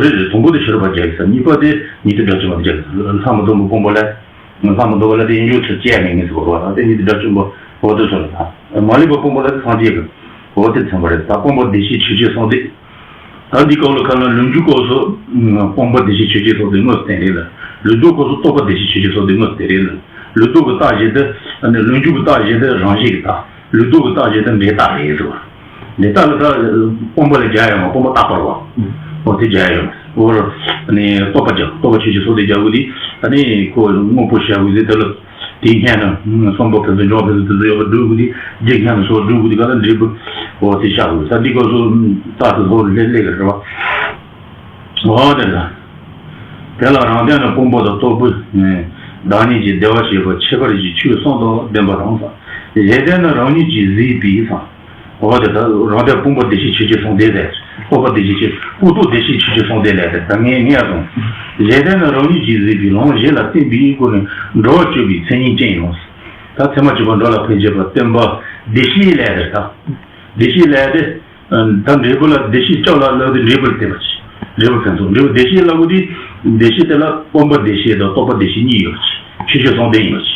རེད་རེད། དང་པོ་དེ་ཕྱི་རོལ་པ་རྒྱལ་གི་ས། གཉིས་པ་དེ་ཉན་ཐོས་དགྲ་བཅོམ་པ་རྒྱལ་གི་ས། ལྷག་མ་དང་པོ་སྤངས་པ་ལ། ལྷག་མ་དང་པོ་ལ་དེ་ཡིན་རྒྱུ་ཚུལ་བཅས་མེད་ངེས་སུ་གོ་བ་དང་། དེ་ཉན་ཐོས་དགྲ་བཅོམ་པ་འོ་དེ་ཚོ་རེད་ད། མ་ལུས་པ་སྤངས་པ་ལ་དེ་སངས་རྒྱས་གི། འོ་དེ་ཚང་པ་རེད་ད། སྤངས་པ་བདེ་གཤེགས་ཆོས་ཅན་གསུམ་ལྡན། ད་འདི་སྐོར་ལ་ཁ་ན་ལུགས་འབྱུང་སྐབས་སུ་སྤངས་པ་བདེ་གཤེགས་ཆོས་ཅན་གསུམ་ལྡན་དངོས་སུ་བསྟན་རེད་ལ། ལུགས་ལྡོག་སྐབས་སུ་རྟོག་པ་བདེ་གཤེགས་ཆོས་ཅན་གསུམ་ལྡན་དངོས་སུ་བསྟན་རེད་ལ། ལུགས་ལྡོག་གི་རྟགས་བཞི་དེ། ཨ་ནི་ལུགས་འབྱུང་གི་རྟགས་བཞི་དེ་རང་བཞིན་གྱི་རྟགས། ལུགས་ལྡོག་གི་རྟགས་བཞི་དེ་འབྲས་རྟགས་རེད་ཟེར་བ། འབྲས་རྟགས་ལ་ད་སྤངས་པ་ལ་སྦྱར་ཡོང་བ། སྤངས་པ་རྟག་པར་བ། འོ་དེ་སྦྱར་ཡོང་བ། འོ་ཨ་ནི་རྟོག་པ་སྦྱར། རྟོག་པ་ཆོས་ཅན་གསུམ་ལྡན་སྦྱར་དགོས་དེ། ཨ་ནི་ཁོ་དངོས་པོ་བྱ་དགོས་དེ་དེ་ལ། དེའི་སྔོན་ན་གསུམ་པ་ཕན་ཚུན་སྦྱོར་ཕན་ཚུན་དེ་ཚོ་ཡོད་པ་སྒྲུབ་དགོས་དེ། རྒྱུ་སྔོན་ན་སོགས་སྒྲུབ་དགོས་དེ་ག་ལ་འབྲས་བུ། འོ་དེ་བཞག་དགོས། ད་འདི་སྐབས་སུ་རྟགས་དེ་ཚོ་ལས་ལས་ཀྱི་རེད་བ། འོ་དེ་ལ། དེ་ལ་རང་ལྡན་ནི་སྤངས་པ་དང་རྟོག་པས་བདག་ཉིད་ཀྱི་བདེ་བར་གཤེགས་པ་ཁྱད་པར་གྱི་ཆོས་གསུམ་དང་ལྡན་པ་དང་ཟེར། གཞན་ལྡན་ནི་རང་ཉིད་ཀྱིས་གཟིགས་པའི་ཟེར། འོ་དེ་ད་རང་ལྡན་སྤངས་པ་བདེ་གཤེགས་ཆོས་ཅན་གསུམ་ལྡན་ཟེར། རྟོག་པ་བདེ་གཤེགས་ཆོས། སྤངས་རྟོགས་བདེ་གཤེགས་ཆོས་ཅན་གསུམ་ལྡན་ལས་དེ་ད་ངས་ངས་ཡང་དང་། གཞན་ལྡན་ནི་རང་ཉིད་ཀྱིས་གཟིགས་པའི་ལམ་གཞན་ལ་བརྟེན་པའི་སྒོ་ནས་འགྲོ་བ་གཅོད་པའི་མཚན་ཉིད་ཅན་ཡིན་ནོ། ད་ཚད་མ་གཅིག་པ་འགྲོ་ལ་ཕན་བྱེད་པ་བརྟན་པ་བདེ་གཤེགས་ལས་དེ་ད། བདེ་གཤེགས་ལས་དེ། ད་འབྲས་བུ་ལ་བདེ་གཤེགས་སྐྱབས་ལ་ལབ་དེ་འབྲས་བུ་ལ་བརྟེན་པ་ཅིག་འབྲས་བུ་ཕན་ཚུན་འབྲས་བུ་བདེ་གཤེགས་ལབ་དགོས་དེ། བདེ་གཤེགས་དེ་ལ་སྤངས་པ་བདེ་གཤེགས་དང་རྟོག་པ་བདེ་གཤེགས་གཉིས་ཡོད་པ་ཅིག་ཆོས་ཅན་གསུམ་ལྡན་ཡིན་པ་ཅིག་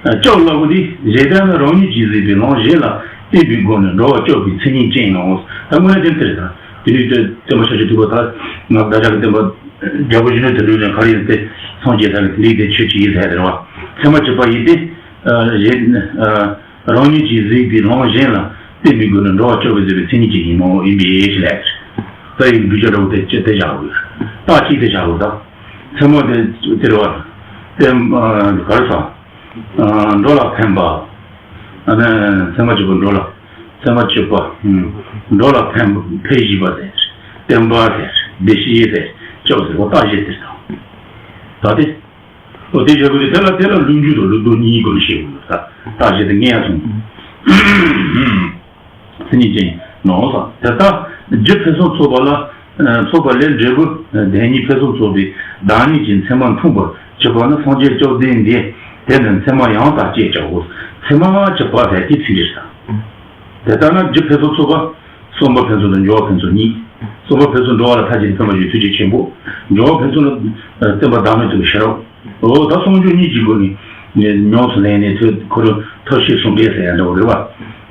སྐྱབས་ལབ་དགོས་དེ་གཞན་ལྡན་ནི་རང་ཉིད་ཀྱིས་གཟིགས་པའི་ལམ་གཞན་ལ་བརྟེན་པའི་སྒོ་ནས་འགྲོ་བ་གཅོད་པའི་མཚན་ཉིད་ཅན་ཡིན་ནོ། ད་དངོས་གནས་དེ་དེ་རེད་ད། དེ་ནས་བསྟན་པ་ཤཱཀྱ་ཐུབ་པ་ད་ང་བདག་ཅག་གི་བསྟན་པ་རྒྱལ་པོ་གཞོན་ནུ་དོན་གྲུབ་ནས་ག་རེ་ཡིན་ཏེ། སངས་རྒྱས་ས་ལ་དེ་འདྲའི་དེ་ཆོས་ཅིག་ཡིན་ཟེར་དེ་རེད་བ། ཚད་མ་གཅིག་པ་ཡིན་ཏེ། གཞན། རང་ཉིད་ཀྱིས་གཟིགས་པའི་ལམ་གཞན་ལ་བརྟེན་པའི་སྒོ་ནས་འགྲོ་བ་གཅོད་པའི་མཚན་ཉིད་ཅན་ཡིན་ནོ། ཡིན་པའི་ཕྱིར་ལས། ད་ཡིན་འདུས་བྱ་འདྲ་བོ་དེ་ཅི་དེ་བཞག་དགོས། རྟགས་གཅིག་དེ་བཞག་དགོས་ད། ཚད་མ་དེ་དེ་རེད་བ། དེ་ག་རེ་ཟ། འགྲོ་ལ་ཕན་པ། ཚད་མ་གཅིག་པ་འགྲོ་ལ། ཚད་མ་གཅིག་པ། འགྲོ་ལ་ཕན་ཕན་བཞི་པ་དེ། བརྟན་པ་དེ། བདེ་གཤེགས་དེ། སྐྱབས་དེ། འོ་རྟགས་བཞི་དེ་ད། ད་དེ། འོ་དེ་བྱ་དགོས་དེ། དེ་ལ་དེ་ལ་ལུགས་འབྱུང་དང་ལུགས་ལྡོག་གཉིས་སྒོ་ནས་བཤད་དགོས་ད། རྟགས་བཞི་དེ་ངས་ཡང་གསུངས། མཚན་ཉིད་ཅན་ནོ། དེ་ལྟར་རྒྱུ་ཕུན་སུམ་ཚོགས་པ་ལ། ཚོགས་པ་ལས་འབྲས་བུ་དེ་ཉིད་ཕུན་སུམ་ཚོགས་པའི་བདག་ཉིད་ཀྱི་མཚན་མ་འཁྲུངས་པར་གྱུར་པ་ནི་སངས་རྒྱས་བཅོམ་ལྡན་འདས། དེ་ནི་མཚན་མ་ཡང་དག་ཅེས་བྱའོ། ཚད་མ་གཅིག་པ་ཟེར་དེའི་ཚིག་རེད་ད། དེ་ལྟར་ན་རྒྱུ་ཕུན་སུམ་ཚོགས་པ། གསུམ་པ་ཕན་ཚུན་དང་སྦྱོར་བ་ཕན་ཚུན་གཉིས། གསུམ་པ་ཕན་ཚུན་འགྲོ་བ་ལ་མཐའ་བརྒྱད་དུ་ཕན་པར་བྱེད་ཐུགས་རྗེ་ཆེན་པོ། སྦྱོར་བ་ཕན་ཚུན་ལ་བརྟེན་པ་བདག་མེད་རྟོགས་པའི་ཤེས་རབ། འོ་ད་གསུང་སྦྱོར་གཉིས་ཀྱི་སྒོ་ནས་ཉམས་སུ་ལེན་ནས་ཐོས་ཁོ་རང་ཐབས་ཤེས་ཟུང་འབྲེལ་ཟེར་ཡ་འདྲ་བོ་རེད་བ།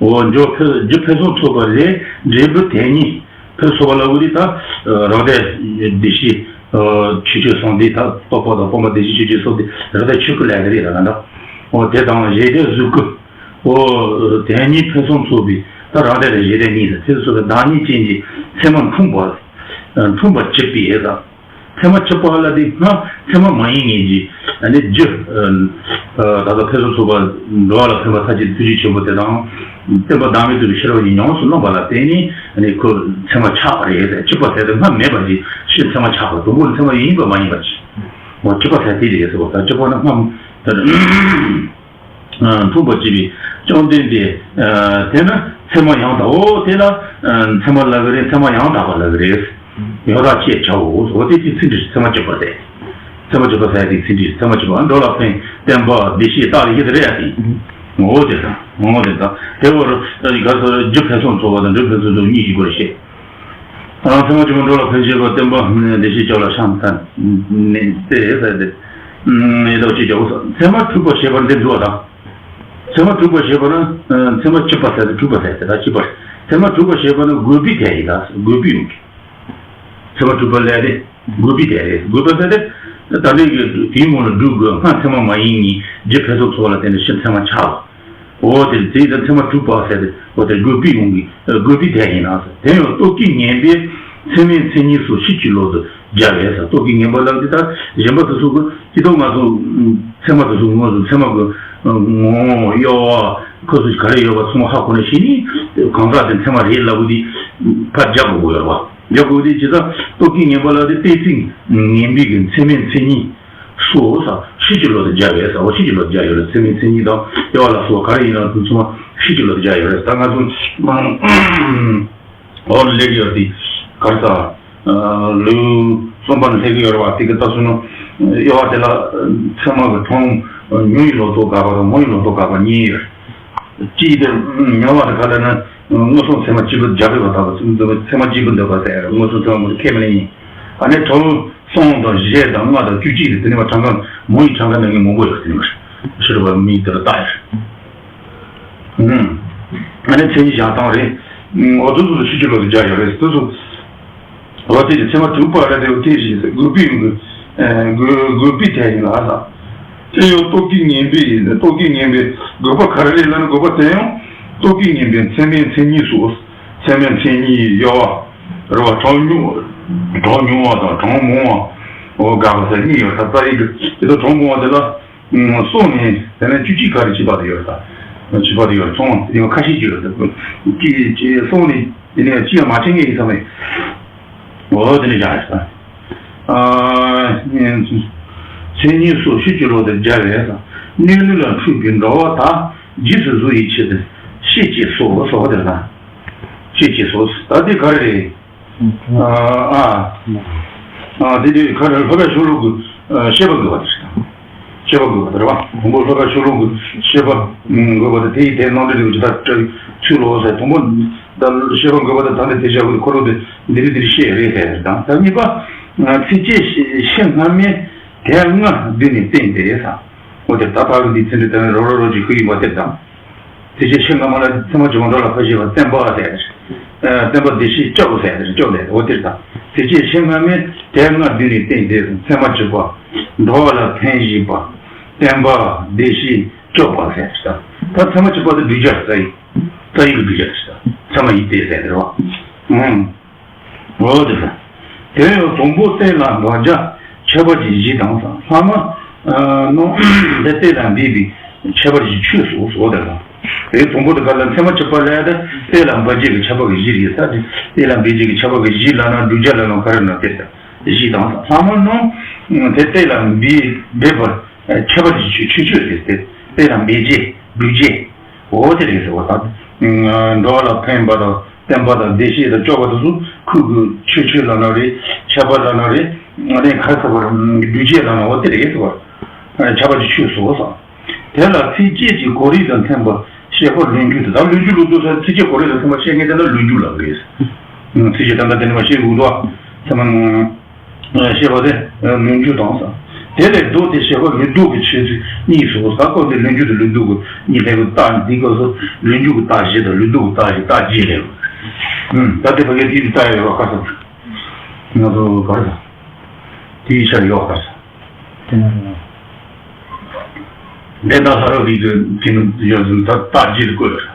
འོ་སྦྱོར་ཕུན་རྒྱུ་ཕུན་སུམ་ཚོགས་པ་ལས་འབྲས་བུ་དེ་ཉིད་ཕུན་སུམ་ཚོགས་པ་ལ་འོ་དེ་ད་རང་ལྡན་བདེ་གཤེགས་ཆོས་ཅན་གསུམ་ལྡན། ད་རྟོག་པ་དང་སྤངས་པ་བདེ་གཤེགས་ཆོས་ཅན་གསུམ་ལྡན་རང་ལྡན་ཆོས་སྐུ་ལས་དེ་རེད་ད་ད། འོ་དེ་དང་གཞན་ལྡན་གཟུགས་སྐུ། འོ་དེ་ཉིད་ཕུན་སུམ་ཚོགས་པའི་ད་རང་ལྡན་དང་གཞན་ལྡན་གཉིས་དང་ཕུན་སུམ་ཚོགས་པའི་བདག་ཉིད་ཅན་གྱི་མཚན་མ་འཁྲུངས་པ། འཁྲུངས་པར་གྱུར་པའི་ད། མཚན་མ་གཅིག་པ་ལ་དེ་སྔ་མཚན་མ་མ་ཡིན་ངེས་ཀྱི་ཨ་ནི་རྒྱུ། ད་ལྟ་ཕུན་སུམ་ཚོགས་པ་འགྲོ་བ་ལ་ཕན་པ་མཐའ་བརྒྱད་ཐུགས་རྗེ་ཆེན་པོ་དེ་དང་། བརྟན་པ་བདག་མེད་རྟོགས་པའི་ཤེས་རབ་གཉིས་ཉམས་སུ་བླངས་པ་ལ་བརྟེན་ནས་ཨ་ནི་ཁོ་མཚན་མ་ཆགས་པ་རེད་ཟེར། གཅིག་པ་ཟེར་དེ་སྔ་མེད་པ་ཞིག་ཕྱིས་མཚན་མ་ཆགས་པ་དང་པོ་ནི་མཚན་མ་ཡིན་པ་མ་ཡིན་པ་ཞིག་འོ་གཅིག་པ་ཟེར་དེ་རེད་ཟེར་བ་ད། གཅིག་པ་ནི་སྔ་མ། འཁྲུགས་པ་བྱེད་པའི་བཅོམ་ལྡན་འདས། དེ་ནི་ཚད་མ་ཡང་དག་འོ་དེ་ལ་ཚད་མ་ལབ་ཀྱི་རེད། ཚད་མ་ཡང་དག་པ་ལབ་ཀྱི་རེད། ཡང་དག་ཅེས་བྱའོ། འོ་དེ་དེ་ཚིག་འགྲེལ་ཚད་མ་བཅུ་པ་ཟེར། ཚད་མ་བཅུ་པ་ཟེར་དེ་ཚིག་འགྲེལ་ཚད་མ་བཅུ་པ་འགྲོ་ལ་ཕན་བསྟན་པ་བདེ་གཤེགས་རྟག་ལ་བཞི་དེ་རེད་ཡ་དེ། འོ་དེ་དང་འོ་དེ་དང་དེ་བར་ག་ས་རྒྱུ་འཕེན་སོགས་ཚོགས་པ་དང་འབྲས་བུ་འཕེན་སོགས་ཚོགས་གཉིས་ཀྱི་སྒོ་ལ་བཤད། ཚད་མ་བཅུ་པ་འགྲོ་ལ་ཕན་བཞེད་པ་བསྟན་པ་བདེ་གཤེགས་སྐྱབས་ལ་ཕྱག་འཚལ་ནས་ཏེ་ཟེར་ཏེ། ཡི་དྭགས་ཅེས་བྱའོ། ཚད་མ་དྲུག་པ་ཞེས་པ་འདི་འདུག་པ་དང་། ཚད་མ་དྲུག་པ་ཞེས་པ་ནི་ཚད་མ་བཅུ་པ་ཟེར་ཏེ་དྲུག་པ་ཟེར་ཏེ་ད་བཅུ་པ་རེད། ཚད་མ་དྲུག་པ་ཞེས་པ་ནི་དགོས་པའི་དོན་ཡིན་ལ་དགོས་པའི་ཡོང་གི། ཚད་མ་དྲུག་པ་ལས་ཏེ་དགོས་པའི་དོན་རེད། དགོས་པ་ཟེར་ཏེ་ད་ལྟའི་གི་དེའི་ངོ་ལ་སྒྲུབ་དགོས། སྔ་ཚད་མ་མ་ཡིན་གཉིས་རྒྱུ་འཕེན་སོགས་ཚོགས་ལ་བརྟེན་ནས་ཕྱི་ཚད་མ་ཆགས་པ། འོ་དེ་དེ་ཡི་དྭགས་ཚད་མ་དྲུག་པ་ཟེར་ཏེ་འོ་དེ་དགོས་པའི་ཡོང་གི་དགོས་པའི་དོན་ཡིན་ན་ཟེར། དེ་ཡང་རྟོག་གེ་ངན་པས་ཚད་མའི་མཚན་ཉིད་སོགས་ཕྱིན་ཅི་ལོག་ཏུ་སྦྱར་བས་ཟེར། རྟོག་གེ་ངན་པ་ལབ་དེ་ད་གཞན་པ་དེ་ཚོ་གི་ཅི་ལྟར་ང་ཚོ་ཚད་མ་དེ་ཚོ་ངོས་སུ་ཚད་མ་གི་ངོ་བོ་དབྱེ་བ་ཁོ་ཚོ་ག་རེ་ཡོད་པ་ཚང་མ་ཧ་གོ་ནས་ཤེས་ནས་གང་ཟག་དེ་ཚད་མ་རེད་ལབ་དགོས་དེ་ཕར་སྦྱར་དགོས་ཀྱི་ཡོད་རེད་བ། སྦྱར་དགོས་དེ་ཇི་ལྟར་རྟོག་གེ་ངན་པ་ལབ་དེ་གཏན་ཚིགས་ངན་པའི་གི་ཚད་མའི་མཚན་ཉིད། སོ་ས་ཕྱིན་ཅི་ལོག་ཏུ་སྦྱར་བས་ས་འོ་ཕྱིན་ཅི་ལོག་ཏུ་སྦྱར་ཡོད་རེད། ཚད་མའི་མཚན་ཉིད་དང་དབྱེ་བ་ལ་སོགས་ག་རེ་ཡིན་ན་དུ་ཚང་མ་ཕྱིན་ཅི་ལོག་ཏུ་སྦྱར་ཡོད་རེད། ད་ང་ཚོ་འོ་ལེགས་ཡོད་དེ་གར་ས་ལུས་གསུམ་པ་ནས་ལྷག་གི་ཡོད་རེད་བ། དེ་གི་ལྟ་སོང་ན་དབྱེ་བ་དེ་ལ་ཚད་མ་གི་གྲངས་ཉུང་བའི་ལོག་རྟོག་དགག་པ་དང་མང་བའི་ལོག་རྟོག་དགག་པ་གཉིས་ཡོད་རེད། གཅིག་དེ་ཉུང་བ་དེ་ག་ལ་ན་མངོན་སུམ་ཚད་མ་གཅིག་པུ་རྒྱ་བོད་པ་ལྟ་བུ་ཚད་མ་གཅིག་པུ་འདོད་པ་ཟེར་མངོན་སུམ་ཚད་མ་མང་པོ་ཁས་མི་ལེན་ཡིན། ཨ་ནི་གྲངས་གསུམ་དང་བཞི་དང་ལྔ་དང་བཅུ་གཅིག་རེད། དེ་ནས་མ་གྲངས་ཀ་མང་ཡི་གྲངས་ཀ་ནང་གི་མང་པོ་ཡོད་དེ་ནས་མ་ཤི་རུ་བ་མི་དེ་ལ་ལྟ་ཡོད། ཨ་ནི་མཚན་ཉིད་བཞག་སྟངས་རེད། འོ་དེ་ཚོ་ཕྱིན་ཅི་ལོག་ཏུ་སྦྱར་ཡོད་རེད། དེ་ཚོ། འོ་དེ་ཚད་མ་དྲུག་པ་རེད་དེ་དེ་བཞིན་དགོས་པའི་ཡོང་གི་དགོས་དགོས་པའི་དོན་ཡིན་ལ་ཟེར། དེ་ཡང་རྟོག་གེ་ངན་པས་ཡིན་རྟོག་གེ་ངན་པས་དགོས་པ་ག་རེ་རེད་ལབ་ན་དགོས་པ་དེ་ཡང་རྟོག་གེ་ངན་པས་ཚད་མའི་མཚན་ཉིད་སོགས་ཚད་མའི་མཚན་ཉིད་དབྱེ་བ་རེད་བ། གྲངས་ཉུང་གྲངས་ཉུང་བ་དང་གྲངས་མང་བ་འོ་དགག་པ་ཟེར་གཉིས་ཡོད་ད་རྩ་ཡི་གི་དེ་ཚོ་གྲངས་མང་བ་དེ་ལ། གསུམ་ནས་དེ་ནས་བཅུ་གཅིག་ག་རེ་བྱེད་པ་དེ་ཡོད་ད། བྱེད་པ་དེ་ཡོད་ཚོང་དེ་ཡང་ཁ་ཤས་ཀྱི་ཡོད་ད། གཅིག་གཅིག་གསུམ་ནས་དེ་ནས་གཅིག་ཡང་མ་དྲན་ངེས་ཡིན་ས་མེད། འོ་དེ་ནས་བཞག་ཡོད་ད། མཚན་ཉིད་སོགས་ཕྱིན་ཅི་ལོག་ཏུ་སྦྱར་བས་ན་གནས་ལུགས་ལ་འཁྲུལ་པའི་འགྲོ་བ་དག་རྗེས་སུ་བཟུང་བའི་ཕྱིར་ཤེས་ཅེས་སོགས་སོགས་དེ་ལ་ཤེས་ཅེས་སོགས་ད་དེ་ག་རེ་རེད། ཨ་ཨ། དེ་དུས་ཁ་ནས་ལྷོ་ཁ་ཤོ་ལོ་གི་ཤེས་པ་དགོས་པ་དེ་རེད། ཤེས་པ་དགོས་པ་དེ་རེད་བ། དང་པོ་ལྷོ་ཁ་ཤོ་ལོ་གི་ཤེས་པ་དགོས་པ་དེ་དེ་ཡི་དེ་རྣམ་འགྲེལ་དེ་ཇི་ལྟར་ཚུལ་ལོ་ཟེར་དང་པོ་ད་ཤེས་པ་དགོས་པ་དེ་ད་ནི་དེ་བྱ་བའི་འཁོར་ལོ་དེ་འདི་རེད་འདི་རེད་ཤེས་རེད་ཟེར་དང་ད་གཉིས་པ་ཚིགས་བཅད་ཤེས་སྔ་མའི་དེ་ལྔ་བསྡུས་ནས་བསྟན་ཏེ་ཟེར། འོ་དེ་ད་ཕ་གི་འདི་ཚིག་འདི་དེ་ནས་རོ་རོ་རོ་ཅིག་ཤུ་ཡིན་པ་དེ་དང་། དེ་ཕྱིར་ཆོས་སྔ་མ་ལ་ཚད་མ་བཅུ་པ་འགྲོ་ལ་ཕན་བཞེད་པ་བསྟན་པ་ཟེར། བསྟན་པ་བདེ་གཤེགས་སྐྱོབ་ཟེར་སྐྱོབ་ལས་འོ་དེར་དང་། དེ་ཕྱིར་ཆོས་སྔ་མས་དེ་ལྔ་བསྡུས་ནས་བསྟན་ཏེ་ཚད་མ་བཅུ་པ་འགྲོ་བ་ལ་ཕན་བཞེད་པ་བསྟན་པ་བདེ་གཤེགས་སྐྱོབ་པ་ཟེར་ད། ད་ཚད་མ་བཅུ་པ་དེ་བསྡུས་བྱ་རྩ་ཡི་རྩ་ཡི་གི་བསྡུས་བྱ་རེད་ད། ཚད་མ་ཡི་དེ་ཟེར་རེད་བ། འོ་དེ་ལ། དེ་ཡང་དང་པོ་གཏན་ལ་འབེབས་བྱ་ཁྱད་པར་གྱི་གཞི་དང་ལྷག་མ་ནང་དེ་གཏན་ལ་འབེབས་པའི་ཁྱད་པར་གྱི་ཆོས་སོ་སོ་དེ་ལ། དེ་དང་པོ་དེ་ག་ལ་ཚད་མ་གཅིག་པ་ལ་ཡ་དེ་གཏན་ལ་འབེབས་བྱེད་ཀྱི་ཁྱད་པར་གྱི་གཞི་རེད་ས་དེ་གཏན་ལ་འབེབས་བྱེད་ཀྱི་ཁྱད་པར་གྱི་གཞི་ལ་ན་བསྡུས་བྱ་ལ་ན་ག་རེ་ན་དེ་ལྟ་གཞི་དང་ལྷག་མ་ནང་དེ་གཏན་ལ་འབེབས་འབེབས་པར་ཁྱད་པར་གྱི་ཆོས་ཆོས་ཆོས་དེ་དེ་གཏན་ལ་འབེབས་བྱེད་བསྡུས་བྱེད། འོ་དེ་རེད་ཟེར་བ་དང་། འགྲོ་བ་ལ་ཕན་པ་དང་བསྟན་པ་དང་བདེ་གཤེགས་དང་སྐྱོབ་པ་དེ་ཚོ་ཁོས་གི་ཆོས་ཆོས་ལབ་ན་རེད། ཁྱད་པར་ལབ་ན་རེད། ཨ་ནི་ཁ་ཁ་བར་བསྡུས་བྱས་ལབ་ན་འོ་དེ་རེད་ཟེར་བ། ཁྱད་པར་གྱི་ཆོས་སོ་སོ། དེ་ལ་ཚིགས་བཅད་ཀྱི་གོ་རིམ་དང་མཐུན་པར་བཤད་པ་ལོ་རྒྱུས་དེ་དང་ལོ་རྒྱུས་ལོ་རྒྱུས་ཟེར་ཚིགས་བཅད་གོ་རིམ་དང་མཐུན་པར་བཤད་མཁན་དེ་ལ་ལོ་རྒྱུས་ལབ་རེད། ཚིགས་བཅད་ད་ལྟ་དེ་ནས་མ་བཤད་འདུག་དོ། ཚད་མ། བཤད་པ་དེ་ལོ་རྒྱུས་དང་ས། དེ་ལས་ལྡོག་སྟེ་བཤད་པ་ལོ་རྒྱུས་ཀྱི་ཆོས་ཚིག་གཉིས་སོ་ས་སྐོར་དེ་ལོ་རྒྱུས་དང་ལོ་རྒྱུས་ཀྱི་གཉིས་ལས་ཀྱི་རྟགས་འདི་སྐབས་སུ་ལོ་རྒྱུས་ཀྱི་རྟགས་བཞི་དང་ལོ་རྒྱུས་ཀྱི་རྟགས་བཞི་རྟགས་བརྒྱད་ལས། ད་དེ་ཕ་གི་དེའི་རྟགས་ཡོད་པ་ཁ་སང་ང་ཚོ་གར་ས་དེའི་ཆར་ཡོད་པ་གར་ས། དེ་ན་ལྷ་རབ་རིགས་ཀྱི་དེ་ནི་ཡོད་ཟིན་ད་རྟགས་བརྒྱད་དུ་བཀོད་ཡོད།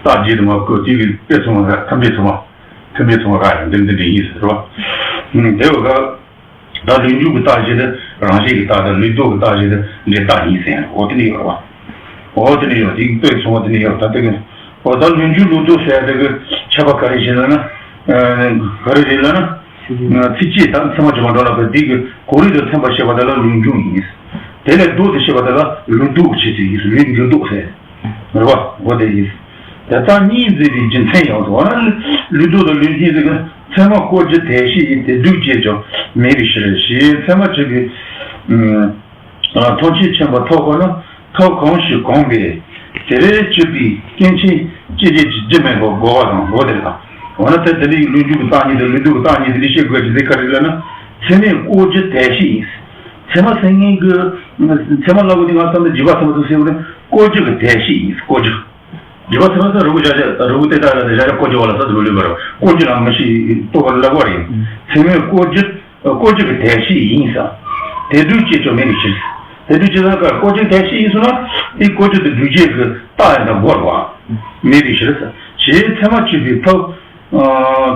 རྟགས་བརྒྱད་དུ་མ་བཀོད་དེ་གི་དཔེ་ཚོང་བ་ཐམས་ཅད་ཚོང་བ། ཐུན་མིན་ཚོང་བ་ར་ཡང་འདི་འདི་འདྲ་ཡིན་ཟེར་བ། དེ་བ་ག་ད་ལོ་རྒྱུས་ཀྱི་རྟགས་བཞི་དེ་རང་བཞིན་གྱི་རྟགས་དང་ལུགས་ལྡོག་གི་རྟགས་བཞི་དེ་འབྲས་རྟགས་ཡིན་ཟེར་ཡང་འོ་དེ་ནི་ཡོད་ར་བ། འོ་དེ་ནི་ཡོད་དེ་དཔེ་ཚོང་བ་དེ་ནི་ཡོད་ད་དེ་གི་འོ་ད་ལོ་རྒྱུས་ལུགས་ལྡོག་ཟེར་དེ་གི་ཁྱད་པར་ག་རེ་ཞིག་ལ་ན། ག་རེ་རེད་ལ་ན། ཚིགས་བཅད་དང་ཚད་མ་བཅུ་པ་འགྲོ་ལ་ཕན་དེ་གི་གོ་རིམ་དུ་ཚན་པ་བཤད་པ་དེ་ལ་ལོ་རྒྱུས་ཡིན། དེ་ལས་ལྡོག་སྟེ་ཤེས་པ་དེ་ལ་ལུགས་ལྡོག་བྱེད་ཚུལ་ཡིན། ལུགས་ལུགས་ལྡོག་ཟེར། རེད་བ། འོ་དེ་ཡིན། དེ་ལྟར་གཉིས་འཛིན་པའི་རྒྱུ་མཚན་ཡང་དུ། འོ་ན་ལུགས་ལྡོག་དང་ལུགས་གཉིས་ཟེར་གི་ཚད་མ་བཀོད་རྒྱུ་དེ་བཞི་ཡིན། དེ་སྡུག་ཅེས་ཀྱང་མེད་པའི་ཕྱིར་ཞེས། ཚད་མ་གཅིག་པའི་ཐམས་ཅད་མཁྱེན་པ་ཐབས་ཁོ་ན་ཐབས་གང་ཞིག་གང་པས། དེ་ལས་སྐྱེས་པའི་སྐྱེ་མཆེད་སྐྱེད་བྱེད་ཀྱི་རྒྱུ་མེད་པར་རྒོལ་བ་དང་། འོ་དེ་ལ། འོ་ན་དེ་དེ་ནི་ལུགས་འབྱུང་གི་རྟགས་གཉིས་དང་ལུགས་ལྡོག་གི་རྟགས་གཉིས་དེ་ལས་ཤེས་དགོས་ཀྱི་དེ་ག་རེ་ལབ་ན། ཚད་མས་བཀོད་རྒྱུ་དེ་བཞི་ཡིན། ཚད་མ་ཟེར་མཁན་གྱི་ཚད་མ་ལབ་དགོས་དེ་ང་བསམ་ན་རྗེས་དཔག་ཚད་མ་དུ་ཟེར་བ་ནི་བཀོད་རྒྱུ་གི་དེ་བཞི་ཡིན། བཀོད་རྒྱུ། རྗེས་དཔག་ཚད་མ་ཟེར་རིལ་བུ་བཞག་བཞག་རིལ་བུ་དེ་ལྟ་ལ་བཞག་བཞག་བཀོད་རྒྱུ་བ་ལ་ས་དུ་ལུས་པར་བཀོད་རྒྱུ་ལ་མི་ཤེས་རྟོགས་པར་ལབ་པ་རེད། ཚད་མས་བཀོད་རྒྱུ། བཀོད་རྒྱུ་གི་དེ་བཞི་ཡིན་ས། དེ་སྡུག་ཅེས་ཀྱང་མེད་པའི་ཕྱིར། དེ་སྡུག་ཅེས་ལ་བཀོད་རྒྱུ་དེ་བཞི་ཡིན་ཟེར་ན། དེ་བཀོད་རྒྱུ་དེ་སྡུག་ཅེས་ཀྱི་རྟགས་ཡིན་ན་རྒོལ་བ་མེད་པའི་ཕྱིར། ཞེས་ཚད་མ་གཅིག་པའི་ཐབས།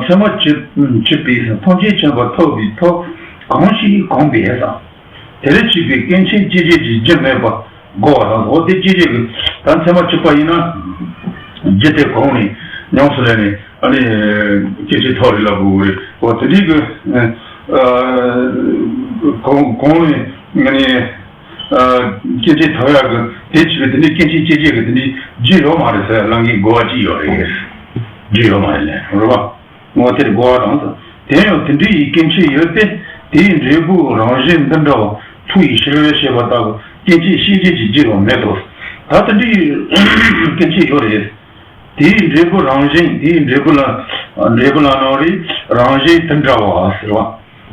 ཚད་མ་གཅིག་གཅིག་པའི་ཐམས་ཅད་མཁྱེན་པ་ཐོབ་པའི་ཐབས་གང་ཞིག་གང་པས་ས། དེ་ལས་སྐྱེས་པའི་སྐྱེ་མཆེད་སྐྱེད་བྱེད་ཀྱི་རྒྱུ་མེད་པ་རྒོལ་བ་དང་། འོ་དེ་སྐྱེད་བྱེད་ཀྱི་ད་ཚད་མ་གཅིག་པ་ཡིན་ན། རྒྱུ་དེ་གོང་ནས་ཉམས་སུ་ལེན་ནས་ཨ་ནི་སྐྱེད་བྱེད་ཐོག་རེ་ལ་དགོས་རེད། འོ་དེ་འདྲའི་གི་གོང་གོང་ནས་ཨ་ནི་སྐྱེད་བྱེད་ཐོག་ཡག་གི་དེ་བྱེད་པའི་དེ་འདྲའི་སྐྱེད་བྱེད་སྐྱེད་བྱེད་ཀྱི་དེ་འདྲའི་རྒྱུ་ཡོད་མ་རེད་ཟེར་ལབ་མཁན་རྒོལ་བ་གཅིག་ཡོད་རེད། རྒྱུ་ཡོད་མ་རེད་ལབ་རེད་བ། ངོ་དེར་རྒོལ་བ་དང་། དེ་ཡང་དེ་འདྲ་ཡི་སྐྱེ་མཆེད་ཡོད་པས་དེའི་འབྲས་བུ་རང་བཞིན་འདི་འདྲ་བ་མཐུ་ཡིས་ཕྱིར་ཞེས་པ་ལྟ་བུ་སྐྱེ་མཆེད་ཤེས་བྱེད་ཀྱི་རྒྱུ་ཡང་མེད་དོ། ད་དེ་འདྲ་ཡི་སྐྱེ་མཆེད་ཡོད་རེད། དེའི་འབྲས་བུ་རང་བཞིན། དེའི་འབྲས་བུ་ལ་འབྲས་བུ་ལ་ནོ་རེད། རང་བཞིན་དེ་འདྲ་བ་ཟེར་བ།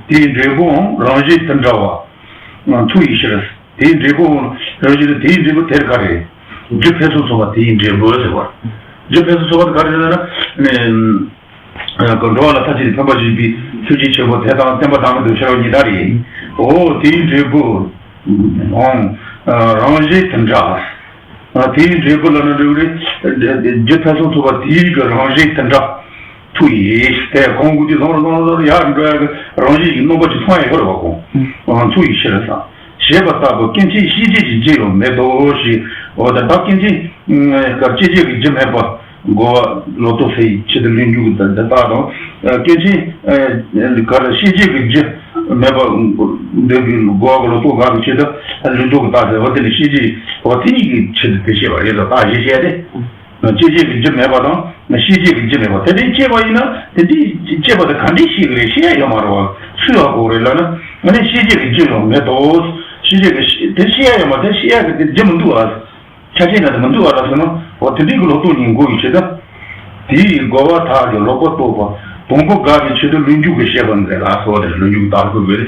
དེའི་འབྲས་བུའང་རང་བཞིན་དེ་འདྲ་བ་མཐུ་ཡིས་ཕྱིར། དེའི་འབྲས་བུའང་རང་བཞིན་དེའི་འབྲས་བུ་དེར་ག་རེ། རྒྱུ་ཕན་ཚུན་མཚུངས་པ་དེའི་འབྲས་བུ་ཟེར་བ། རྒྱུ་ཕན་ཚུན་མཚུངས་པ་དེ་ག་རེ་ཟེར་ན། འགྲོ་བ་ལ་མཐའ་གཅིག་ཏུ་ཕན་པར་བྱེད་པའི་ཐུགས་རྗེ་ཆེན་པོ་དེ་དང་བསྟན་པ་དང་པོ་དུ་ཕྱར་བ་ཉིད་ད་རེད། འོ་དེའི་འབྲས་བུ། ཨང་། རང་བཞིན་དེ་འདྲ། དེའི་འབྲས་བུ་ལ་ནི་འབྲས་བུ་རེད། རྒྱུ་ཕན་ཚུན་མཚུངས་པ་དེའི་གི་རང་བཞིན་དེ་འདྲ། མཐུ་ཡིས་དེ་གོང་གུ་དེ་ལོང་ལོང་ལོང་ཡར་འགྲོ་ཡག་གི་རང་བཞིན་གྱི་སྣང་བ་ཅིག་མཐོང་ཡག་ཡོད་རེད་བ་གོ། མཐུ་ཡིས་ཕྱིར་ས། ཞེས་པ་ལྟ་བུ་སྐྱེ་མཆེད་ཤེས་བྱེད་ཀྱི་རྒྱུ་ཡང་མེད་དོ་ཞེས། འོ་ད་ལྟ་སྐྱེ་མཆེད་སྐབས་སྐྱེད་བྱེད་ཀྱི་རྒྱུ་མེད་པ་རྒོལ་བ་ལོག་རྟོག་སེལ་བའི་ཆེད་དུ་ལུགས་འབྱུང་གི་འདི་ལྟ་དང་། སྐྱེ་མཆེད་ག་རེ་ཤེས་བྱེད་ཀྱི་རྒྱུ་མེད་པ་འདོད་པའི་རྒོལ་བ་གི་ལོག་རྟོག་དགག་པའི་ཆེད་དུ་ལུགས་ལྡོག་གི་རྟགས་ཟེར་བ་དེ་ནི་ཤེས་བྱེད་འོ་དེ་གཉིས་ཀྱི་ཆེད་དུ་དེ་བཤད་པ་རེད་ལ་རྟགས་བཞི་བཤད་དེ། སྐྱེད་བྱེད་ཀྱི་རྒྱུ་མེད་པ་དང་ཤེས་བྱེད་ཀྱི་རྒྱུ་མེད་པ་དེ་འདྲའི་སྐྱེས་པ་ཡིན་ན་དེ་འདྲའི་སྐྱེས་པ་དེ་ག་འདྲའི་ཤེས་ཀྱི་རེད། ཤེས་ཡ་ཡོད་མ་རེད་བ། སུས་ཡག་གོ་རེད་ལབ་ན་ཨ་ནི་ཤེས་བྱེད་ཀྱི་རྒྱུ་ཡང་མེད་དོ། ཤེས་བྱེད་ཀྱི་ཤེས་དེ་ཤེས་ཡ་ཡོད་མ་དེ་ཤེས་ཡ་གི་དེ་རྒྱུ་མི་འདུག་ཨ། ཆ་ཤས་ན་དེ་མི་འདུག་ཨ་ལ་ཟེར་ན་འོ་དེ་འདྲའི་གི་ལོག་རྟོག་གཉིས་འགོག་གི་ཆེད་དུ། དེ་ཡི་རྒོལ་བ་དག་གི་ལོག་པར་རྟོག་པ་དང་པོ་དགག་པའི་ཆེད་དུ་ལུགས་འབྱུང་གི་བཤད་པ་མཛད་ལ་སོགས་དེ་ལུགས་འབྱུང་དག་དགོས་པས།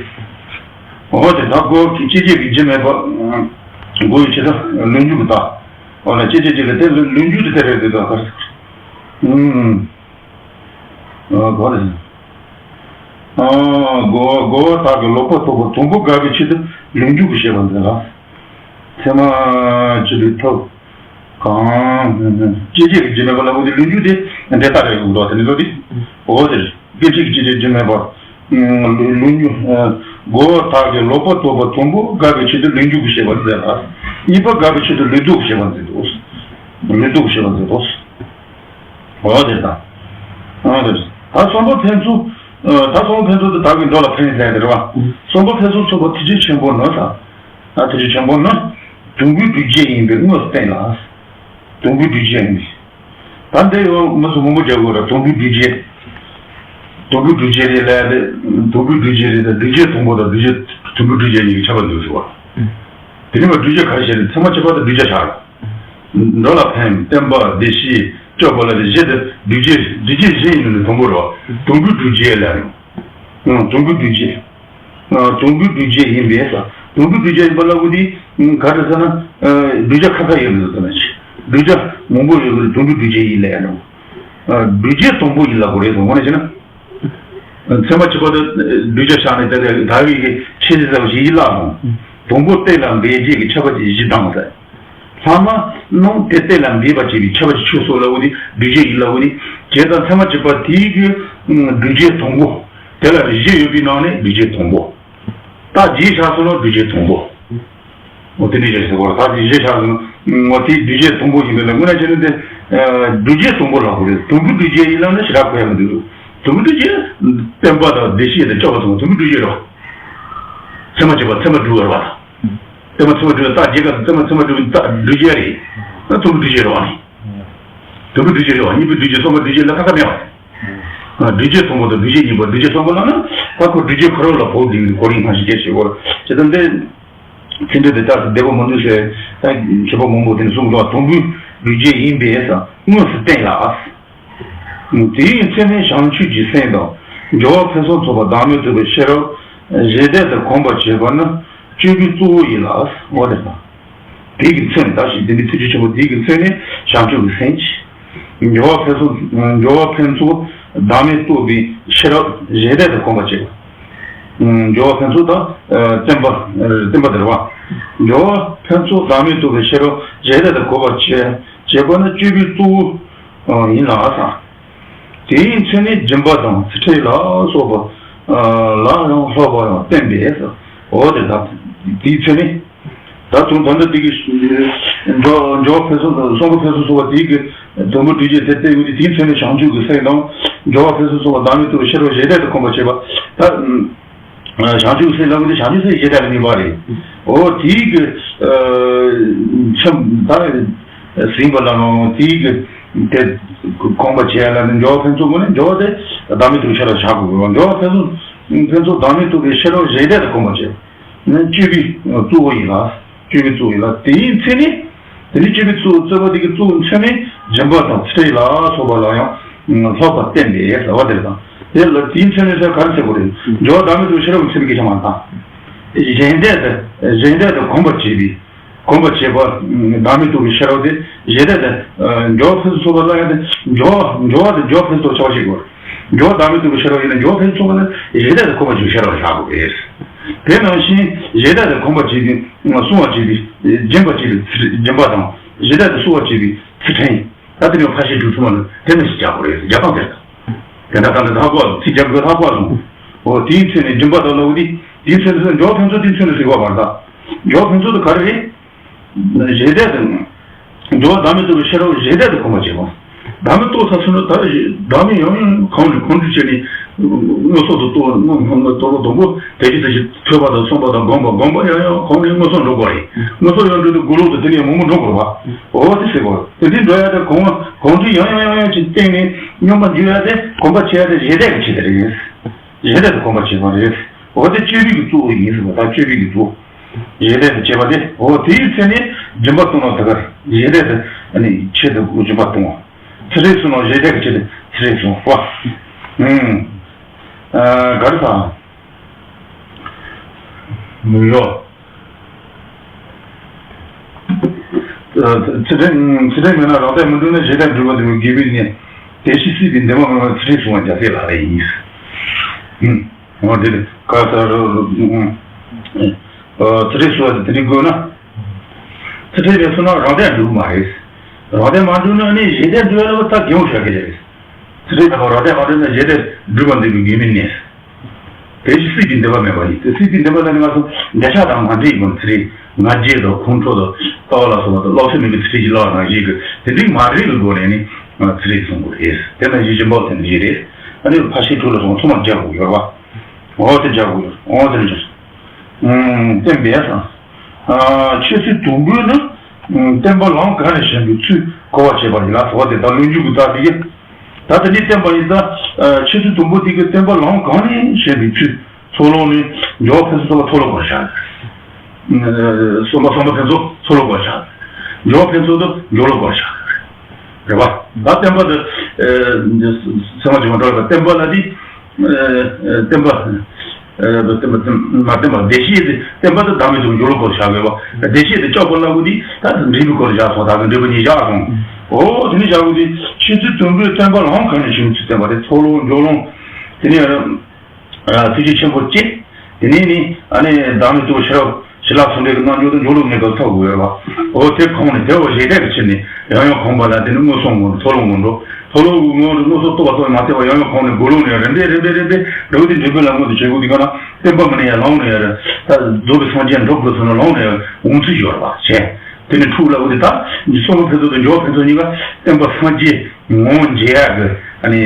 འོ་དེ་དག་གོ་སྐྱེད་བྱེད་ཀྱི་རྒྱུ་མེད་པ་འགོག་པའི་ཆེད་དུ་ལུགས་འབྱུང་གི་རྟགས། འོ་ན་སྐྱེད་བྱེད་ཀྱི་ལས་དེ་ལུགས་འབྱུང་དེ་དེ་རེད་དེ་དག་གར། ཨུམ། འོ་གོ་རེད། འོ་རྒོལ་རྒོལ་བ་དག་གི་ལོག་པར་རྟོག་པ་དང་པོ་དགག་པའི་ཆེད་དུ་ལུགས་འབྱུང་གི་བཤད་པ་མཛད་ལ། ཚད་མ་གཅིག་པའི་ཐབས་གང་། སྐྱེད་བྱེད་ཀྱི་རྒྱུ་མེད་པ་ལ་འོ་དེ་ལུགས་འབྱུང་དེ་འདི་ལྟ་རེད་འདུག་དེ་ནི་ལོ་དེ། འོ་དེ་རེད། སྐྱེད་བྱེད་ཀྱི་སྐྱེད་བྱེད་རྒྱུ་མེད་པ། ལུགས་འབྱུང་། རྒོལ་བ་དག་གི་ལོག་པར་རྟོག་པ་དང་པོ་དགག་པའི་ཆེད་དུ་ལུགས་འབྱུང་གི་བཤད་པ་མཛད་ལ། གཉིས་པ་དགག་པའི་ཆེད་དུ་ལུགས་ལྡོག་གི་བཤད་པ་མཛད་དོ། ལུགས་ལྡོག་གི་བཤད་པ་མཛད་དོ། འོ་དེ་དང་། འོ་དེ། ད་གསུམ་པ་ཕན་ཚུན། ད་གསུམ་པ་ཕན་ཚུན་དུ་དག་པའི་འགྲོ་ལ་ཕན་ཟེར་དེ་རེད་བ། གསུམ་པ་ཕན་ཚུན་མཚུངས་པ་ཐུགས་རྗེ་ཆེན་པོ་ནི་ད། ཐུགས་རྗེ་ཆེན་པོ་ནི། དང་པོའི་སྡུག་བྱེད་ཡིན་པའི་དངོས་སུ་བསྟན་ལ། དང་པོའི་སྡུག་བྱེད་ཡིན་པའི། ད་འདི་ཡང་མི་སུ་མང་པོ་རྒྱག་དགོས་ར་དང་པོའི་སྡུག་བྱེད། དང་པོའི་སྡུག་བྱེད་རེད་ལབ་དེ། དང་པོའི་སྡུག་བྱེད་རེད་ད་སྡུག་བྱེད་དང་པོ་དང་སྡུག་བྱེད་དང་པོའི་སྡུག་བྱེད་གཉིས་ཀྱི་ཁྱད་པར་འདུག་ཟེར་བ། དེ་ནི་མ་སྡུག་བྱེད་ག་རེ་བྱས་ནས་ཚད་མ་གཅིག་པ་དང་སྡུག་བྱེད་ཆགས་ར། འགྲོ་ལ་ཕན་བསྟན་པ་བདེ་གཤེགས་སྐྱོབ་པ་ལ་དེ་བཞི་དེ་སྡུག་བྱེད་སྡུག་བྱེད་བཞི་ཡིན་ནོ་ནི་དང་པོ་རེད་བ། དང་པོའི་སྡུག་བྱེད་ལ་ཡང་། དང་པོའི་སྡུག་བྱེད། དང་པོའི་སྡུག་བྱེད་ཡིན་པས་ས། དང་པོའི་སྡུག་བྱེད་ཡིན་པ་ལ་འུ་དེ་ག་རེ་ཟེར་ན། སྡུག་བྱེད་ཁ་ཁ་ཡོད་མི་འདུག་ཟེར་ན་ཆེ། སྡུག་བྱེད་མང་པོ་ཡོད་པའི་དང་པོའི་སྡུག་བྱེད་ཡིན་ལས་ཡང་། སྡུག་བྱེད་དང་པོ་ཡིན་ལ་གོ་རེད་དང་པོ་ནས་བྱས་ན། ཚད་མ་གཅིག་པ་དེ་སྡུག་བྱེད་བཞག་ནས་དེ་ལས་ད་གི་གི་ཆེས་ཆེ་ཚ་བ་ཞིག་ཡིན་ལ་དང་། དང་པོ་གཏན་ལ་འབེབས་བྱེད་ཀྱི་ཁྱབ་པ་ཅིག་བཞི་བཏང་ཟེར། ལྷག་མ་རྣམས་དེ་གཏན་ལ་འབེབས་པར་བྱེད་པའི་ཁྱབ་པ་ཅིག་ཆོས་སོགས་ལ་འུ་དེ་སྡུག་བྱེད་ཡིན་ལ་འུ་དེ། བྱས་ཙང་ཚད་མ་གཅིག་པ་དེའི་གི་སྡུག་བྱེད་དང་པོ། དེ་ལ་བཞི་ཡོད་པའི་ནང་ནས་སྡུག་བྱེད་དང་པོ། ད་རྗེས་ཆགས་སོང་ན་སྡུག་བྱེད་དང་པོ། འོ་དེ་འདྲ་ཞིག་ཟེར་བ་ད་དེ་བཞི་ཆགས་སོང་ན་འོ་དེའི་སྡུག་བྱེད་དང་པོ་ཡིན་པས་ན་དངོས་གནས་བྱས་ན་དེ། སྡུག་བྱེད་དང་པོ་ལ་གོ་རེད། དང་པོའི་སྡུག་བྱེད་ཡིན་ལ་ནི་ཞེ་དྲག་གོ་ཡ་མི་འདུག་དང་པོའི་སྡུག་བྱེད་བསྟན་པ་དང་བདེ་གཤེགས་དང་སྐྱོབ་པ་དང་དང་པོའི་སྡུག་བྱེད་རེད་བ། ཚད་མ་གཅིག་པ་ཚད་མ་སྒྲུབ་པ་རེད་བ། བརྟན་པ་ཚིམ་པ་སྒྲུབ་པའི་རྟགས་བརྒྱད་ཀ་དང་། བརྟན་པ་ཚིམ་པ་སྒྲུབ་པའི་རྟགས་སྒྲུབ་བྱེད་རེད། ཨ། དུམ་བུ་སྒྲུབ་བྱེད་རེད་བ། དུམ་བུ་སྒྲུབ་བྱེད་རེད་བ། གཉིས་པའི་སྒྲུབ་བྱེད། གསུམ་པ་སྒྲུབ་བྱེད་ལ་ཁ་ཁ་མེད་བ། ཨ། སྒྲུབ་བྱེད་ཐུང་པོ་དང་སྒྲུབ་བྱེད་གཉིས་པ། སྒྲུབ་བྱེད་གསུམ་པ་ལ་ནི་ད་ཁོ་སྒྲུབ་བྱེད་ཁོ་རང་ལ་བོགས་འདི་གོ་རིམ་སྔ་ཕྱི་སྐད་ཆ་བཤད་དགོས་རེད། བྱས་ཙང་འདི་ཚིག་འགྲེལ་དེ་ལྟར་བདེ་བ་མི་འདུག་ཟེར། ད་མཁས་པ་མང་པོ་དེ་ནས་གསུངས་འདུག་དུམ་བུའི་སྒྲུབ་བྱེད་ཡིན་པས་དངོས་སུ་བསྟན་ལ། དེའི་མཚན་ནི་བྱང་ཆུབ་ཀྱི་སེམས་དང་། སྦྱོར་བ་ཕུན་སུམ་ཚོགས་པ་བདག་མེད་རྟོགས་པའི་ཤེས་རབ་བཞི་ལྡན་དུ་གོམས་པར་བྱེད་པ་ནི་སྤྱོད་པའི་གཙོ་བོ་ཡིན་ལ། འོ་དེ་དང་། དེའི་གི་མཚན་ནི། ད་ཞིག་དེ་འདི་ཐུགས་རྗེ་ཆེན་པོ། དེའི་གི་མཚན་ནི་བྱང་ཆུབ་ཀྱི་སེམས་ཀྱི། སྦྱོར་བ་ཕུན་སུམ། སྦྱོར་བ་ཕུན་ཚོགས་བདག་མེད་རྟོགས་པའི་ཤེས་རབ་བཞི་ལྡན་དུ་གོམས་པར་བྱེད་པ། སྦྱོར་བ་ཕུན་ཚོགས་དང་། ཨ། བརྟན་པ། ཨ། བརྟན་པ་དེ་རེད་བ། སྦྱོར་བ་ཕུན་ཚོགས་བདག་མེད་རྟོགས་པའི་ཤེས་རབ་བཞི་ལྡན་དུ་གོམས་པར་བྱེད། བྱེད་པ་ནི་སྤྱོད་པའི་གཙོ་བོ་ཡིན་ལ་ཟེར། དེའི་མཚན་ནི་སྦྱིན་པ་དང་ཚུལ་ཁྲིམས་ལ་སོགས་པ་ལ་ཡང་ལྷག་པར་ཡང་བསྟན་པས་ཟེར། འོ་དེ་དག་དེའི་མཚན་ནི། ད་དུང་ད་ལྟ་དེ་གི་སྦྱོར་སྦྱོར་བ་ཕུན་སུམ་དང་གསུམ་པོ་ཕུན་སུམ་ཚོགས་པ་དེའི་གི་དུམ་བུ་སྒྲུབ་བྱེད་དེ་བསྟན་ཡོད་དེ། དེའི་མཚན་ནི་བྱང་ཆུབ་ཀྱི་སེམས་དང་། སྦྱོར་བ་ཕུན་སུམ་ཚོགས་པ་བདག་མེད་རྟོགས་པའི་ཤེས་རབ་བཞི་ལྡན་དུ་གོམས་པར་བྱེད་པ། ད་བྱང་ཆུབ་སེམས་ལ་བརྟེན་ཏེ་བྱང་ཆུབ་སེམས་བཞི་ལྡན་ལ་དམིགས་པ་རེད། འོ་དེའི་གི་ཆ་ད་ཟིན་པ་ལ་ནང་དེའི་གི་དེ་གོམས་པར་བྱེད་ཡ་ལ་ནི་སྦྱོར་བ་ཕུན་ཚོགས་ཀྱི་ནི། སྦྱོར་བ་དེ་བདག་མེད་རྟོགས་པའི་ཤེས་རབ་བཞག་དགོས། སྦྱོར་བ་ཕུན་སུམ་ཕུན་ཚོགས་བདག་མེད་རྟོགས་པའི་ཤེས་རབ་བཞི་ལྡན་དུ་གོམས་པར་བྱེད་ནི་སྤྱོད་པའི་གཙོ་བོ་ཡིན་ལ། སྤྱོད་པའི་གཙོ་བོ་ཡིན་ལ། དེའི་མཚན་ནི། དེ་ནི་སྤྱོད་པའི་གཙོ་བོ། རྩོད་པ་དེ་གི་གཙོ་བོ་མཚན་ནི་སྦྱིན་པ་དང་ཚུལ་ཁྲིམས་ལ་སོགས་པ་ལ་ཡང་ལྷག་པར་བསྟན་པས་ཟེར་བ་དེ་དང་། དེ་ལ་དེའི་མཚན་ནི་ཟེར་ག་རེ་ཟེར་དགོས་རེད། སྦྱོར་བ་བདག་མེད་རྟོགས་པའི་ཤེས་རབ་ཀྱི་མཚན་ནི་སྐད་ཆ་མ་དང་། བཞི་ལྡན་དུ་བཞི་ལྡན་དུ་གོམས་པར་བྱེད་པའི། གོམས་པར་བྱེད་པ། བདག་མེད་རྟོགས་པའི་ཤེས་རབ་དེ་བཞི་ལྡན་དུ། སྦྱོར་བ་ཕུན་སུམ་ཚོགས་པ་ལ་ཡང་དེ་སྦྱོར་བ་སྦྱོར་བ་དེ་སྦྱོར་བ་ཕུན་སུམ་ཚོགས་པ་ཆགས་པ་ཞིག་དགོས། སྦྱོར་བ་བདག་མེད་རྟོགས་པའི་ཤེས་རབ་ཡིན་ན་སྦྱོར་བ་ཕུན་སུམ་ཚོགས་པ་ནི་བཞི་ལྡན་དུ་གོམས་པར་བྱེད་པའི་ཤེས་རབ་བཞག་དགོས་པས། དེ་ནང་བཞིན་བཞི་ལྡན་དུ་གོམས་པར་བྱེད་པའི་བསྲུང་བར་བྱེད་པའི་སྦྱིན་པར་བྱེད་པའི་ཚུལ། སྦྱིན་པ་དང་། བཞི་ལྡན་དུ་གསོ་བར་བྱེད་པའི་ཚུལ་ཁྲིམས། ད་དེ་ནས་ཕར་ཕྱིན་དྲུག་ཚང་མ་ལ་དེ་ནས་ཞིག་རྒྱག་དགོས་རེད། རྒྱག་སྟངས་དེ་རེད། དེ་འདྲ་ད་ལྟ་ལྷག་པ་ཚིག་རྒྱབ་དགོས་ལྷག་པ་སོང་། འོ་དེའི་མཚན་ནི་སྦྱིན་པ་དང་ལབ་དེ། དེའི་མཚན་ནི་སྦྱོར་བ་ཕུན་ཚོགས་དེའི་མཚན་ནི་ཟེར་བ་མ་རེད་ད། སྦྱོར་བ་ཕུན་ཚོགས་དེ་ག་རེ་རེད། བཞི་ལྡན་དུ། སྦྱོར་བ་བདག་མེད་རྟོགས་པའི་ཤེས་རབ་བཞི་ལྡན་དུ་གོམས་པར་བྱེད་པ། བདག་མེད་རྟོགས་ཚར་སོང་ན་ད་བདག་མེད་ཡང་ཡང་གང་ནས་གང་འདྲ་བྱས་ནས་མངོན་སུམ་དུ་རྟོགས། མངོན་སུམ་དུ་རྟོགས་པ་དང་གོམས་པ། དེ་བཞིན་དུ་ཐོས་པ་དང་བསམ་པ་དང་སྒོམ་པ། སྒོམ་པ་ཡང་ཡང་གང་ནས་མངོན་སུམ་འགྲོ་དགོས་རེད། མངོན་སུམ་ཡང་འགྲོ་དུས་དགུ་ལོག་ཏུ་དེ་ནས་མང་པོ་འགྲོ་དགོས་རེད་པ། འོ་དེ་ཟེར་དགོས། དེ་འདྲའི་འགྲོ་ཡ་དེ་གོམས་པ་གང་འདྲ་ཡང་ཡང་ཡང་ཡང་ཅིག་བསྟེན་ནས་སྙོམས་པར་འཇུག་ཡ་དེ་གོམས་པ་བྱེད་ཡ་དེ་བཞི་ལྡན་གྱི་ཆེད་དུ་རེད། བཞི་ལྡན་དུ་གོམས་པར་བྱེད་པ་རེད། འོ་དེ་སྤྱོད་པའི་གི་གཙོ་བོ་ཡིན་ཟེར་བ་དང་། སྤྱོད་པའི་གི་གཙོ་བོ། བཞི་ལྡན་དུ་བྱེད་པ་དེ། འོ་དེའི་ཚེ་ནི་སྦྱིན་པ་གཏོང་བ་དེ་གར་བཞི་ལྡན་དུ་ནི་ཆེད་དུ་སྦྱིན་པ་གཏོང་བ། ཚུལ་ཁྲིམས་སྲུང་བ། བཞི་ལྡན་གྱི་ཆེད་དུ་ཚུལ་ཁྲིམས་སྲུང་བ། ཨུམ། ཨ། ག་རེ་དང་། མི་གཡོ། ཚུལ་ཁྲིམས་ཚུལ་ཁྲིམས་མེད་ན་རང་སྡེ་མི་འགྲུབ་ན་བཞི་ལྡན་སྒྲུབ་པ་དེ་མོ་དགེ་བའི་གནས། དེ་ཕྱིར་སྲིད་པའི་འདུན་པ་མེད་པར་ཚུལ་ཁྲིམས་སྲུང་བ་རྒྱལ་སྲས་ལག་ལེན་ཡིན། འོ་དེ་ལས་ག་ས་རུ། ཚུལ་ཁྲིམས་སྲུང་བ་དེ་དེ་འདྲའི་དགོས་ན། ཚུལ་ཁྲིམས་མེད་སོང་ན་རང་སྡེ་འགྲུབ་མ་རེད། རང་སྡེ་མ་འགྲུབ་ན་ནི་བཞི་ལྡན་འགྲུབ་ཡ་ལ་ད་གེ་མོ་ཤོར་གི་རེད། ཚུལ་ཁྲིམས་དང་རང་སྡེ་མ་འགྲུབ་ན་བཞི་ལྡན་སྒྲུབ་པར་འདོད་པའི་དགེ་བའི་གནས། དེ་བཞིན་སྲིད་པའི་འདུན་པ་མེད་པ་ཡིན། སྲིད་པའི་འདུན་པ་ལ་ནི་ང་ཚོ་འདོད་ཆགས་དང་མ་འདྲེས་ཡིན་པ་ཚུལ་ཁྲིམས། ང་རྒྱལ་དང་ཁོང་ཁྲོ་དང་ལྟ་བ་ལ་སོགས་པ་དང་བསླབ་ཚུལ་མིན་པའི་ཚུལ་ཁྲིམས་ཀྱི་བསླབ་པ་ནང་བཞིན་གྱི་དེ་འདྲའི་མ་འདྲེས་པའི་སྒོ་ནས་ནི་ཚུལ་ཁྲིམས་སྲུང་དགོས་རེད། དེ་ནང་བཞིན་སྦྱིན་པ་ཚུལ་ཁྲིམས་རེད། ཨ་ནི་ཕར་ཕྱིན་དྲུག་ལ་སོགས་ཚང་མ་སྦྱར་དགོས་ཡོད་རེད་པ། འོ་དེ་སྦྱར་དགོས་ཡོད། འོ་དེ་ནི་སྦྱར། ཨུམ། བསྟན་པས་ཟེར། ཨ། འཆད་ཚུལ་དུམ་བུས་ནི། ཨུམ། བསྟན་པ་ལམ་གང་ནས་བྱོན་པའི་ཚུལ་གོ་བར་བྱེད་པ་ཡིན་ལ་ཟེར་བ་དེ་ད་ལོ་རྒྱུས་ཀྱི་རྟགས་དེ་ཡིན། ད་དེ་འདྲའི་བསྟན་པ་ཡིན་ཙང་། ཨ། འཆད་ཚུལ་དུམ་བུ་དེ་གིས་བསྟན་པ་ལམ་གང་ནས་བྱོན་པའི་ཚུལ། ཚོགས་ལམ་ནི་སྦྱོར་བ་ཕུན་སུམ་ཚོགས་པ་ཚོགས་ལམ་སྐོར་བྱ། ཨ། བསམ་པ་བསམ་པ་ཕུན་ཚོགས་ཚོགས་ལམ་སྐོར་བྱ། སྦྱོར་བ་ཕུན་སུམ་ཚོགས་སྦྱོར་ལམ་སྐོར་བྱ། རེད་པ། ད་བསྟན་པ་དེ། ཨ། ཚད་མ་ཆེན་པོ་འགྲོ་བ་དང་བསྟན་པ་ལ་དེ། ཨ། བསྟན་པ། ཨ། བསྟན་པ་མ་བསྟན་པ་བདེ་གཤེགས་དེ། བསྟན་པ་དེ་བདག་མེད་རྟོགས་སྦྱོར་ལམ་སྐོར་བྱ་དགོས་པ། བདེ་གཤེགས་དེ་སྐྱོབ་པ་ལ་གོ་དེ་ད་འབྲས་བུའི་སྐོར་བཞག་སོང་། ད་གི་འབྲས་བུ་ཉིད་བཞག་སོང་། འོ་དེ་ནས་བཞག་གོ་དེ་འཆད་ཚུལ་དུམ་བུས་བསྟན་པ་ལམ་གང་ནས་བྱོན་ཚུལ་བསྟན་པ་དེ་ཚོགས་ལམ་སྦྱོར་ལམ། དེ་ནས། ཨ། ཐུགས་རྗེ་ཆེན་པོ་སྐྱེ། དེ་ནས་ནི་ཨ་ནི་བདག་མེད་རྟོགས་ཤེས་རབ་ཞི་ལྷག་ཟུང་འབྲེལ་གྱི་རྣལ་འབྱོར་དང་སྦྱོར་ལམ་ངེས་པར་ཐོབ་དགོས་པ། འོ་དེ་གོང་ནས་དེ་འོ་བཞི་ལྡན་གྱི་ཕྱིར་ནི་ཡང་ཡང་གོམས་པ་ལ་དེ་ནི་མངོན་སུམ་ངོ་། ཚོགས་ལམ་ངོ་འགྲོ། ཚོགས་ལམ་ངོ་འགྲོ། མངོན་སུམ་རྟོགས་པ་རྟོགས་པ་མ་ཐེག་པ་ཡང་ཡང་གོང་ནས་དགུ་ལམ་ནས་རིམ་པས་རིམ་པས་རིམ་པས་འགྲོ་དེ་འབྲས་བུ་ལ་མངོན་དུ་བྱེད་དགོས་དུས་ག་ན་བསྟན་པ་མིན་ན་ཡང་ལམ་ནས་ཡང་ད་རྫོགས་པའི་སངས་རྒྱས་འགྲུབ་དགོས་སོང་ན་ལམ་ནས་ཡང་འོང་ཚུལ་ཡོད་པ་བྱས། དེ་ནི་འཁྲུག་ལ་འོ་དེ་ད་གསུང་ལམ་ཕུན་ཚོགས་དང་སྦྱོར་བ་ཕུན་ཚོགས་གཉིས་ཀ་བསྟན་པ་སངས་རྒྱས་ངོ་བོ་འབྱེད་ཡག་གི་ཨ་ནི།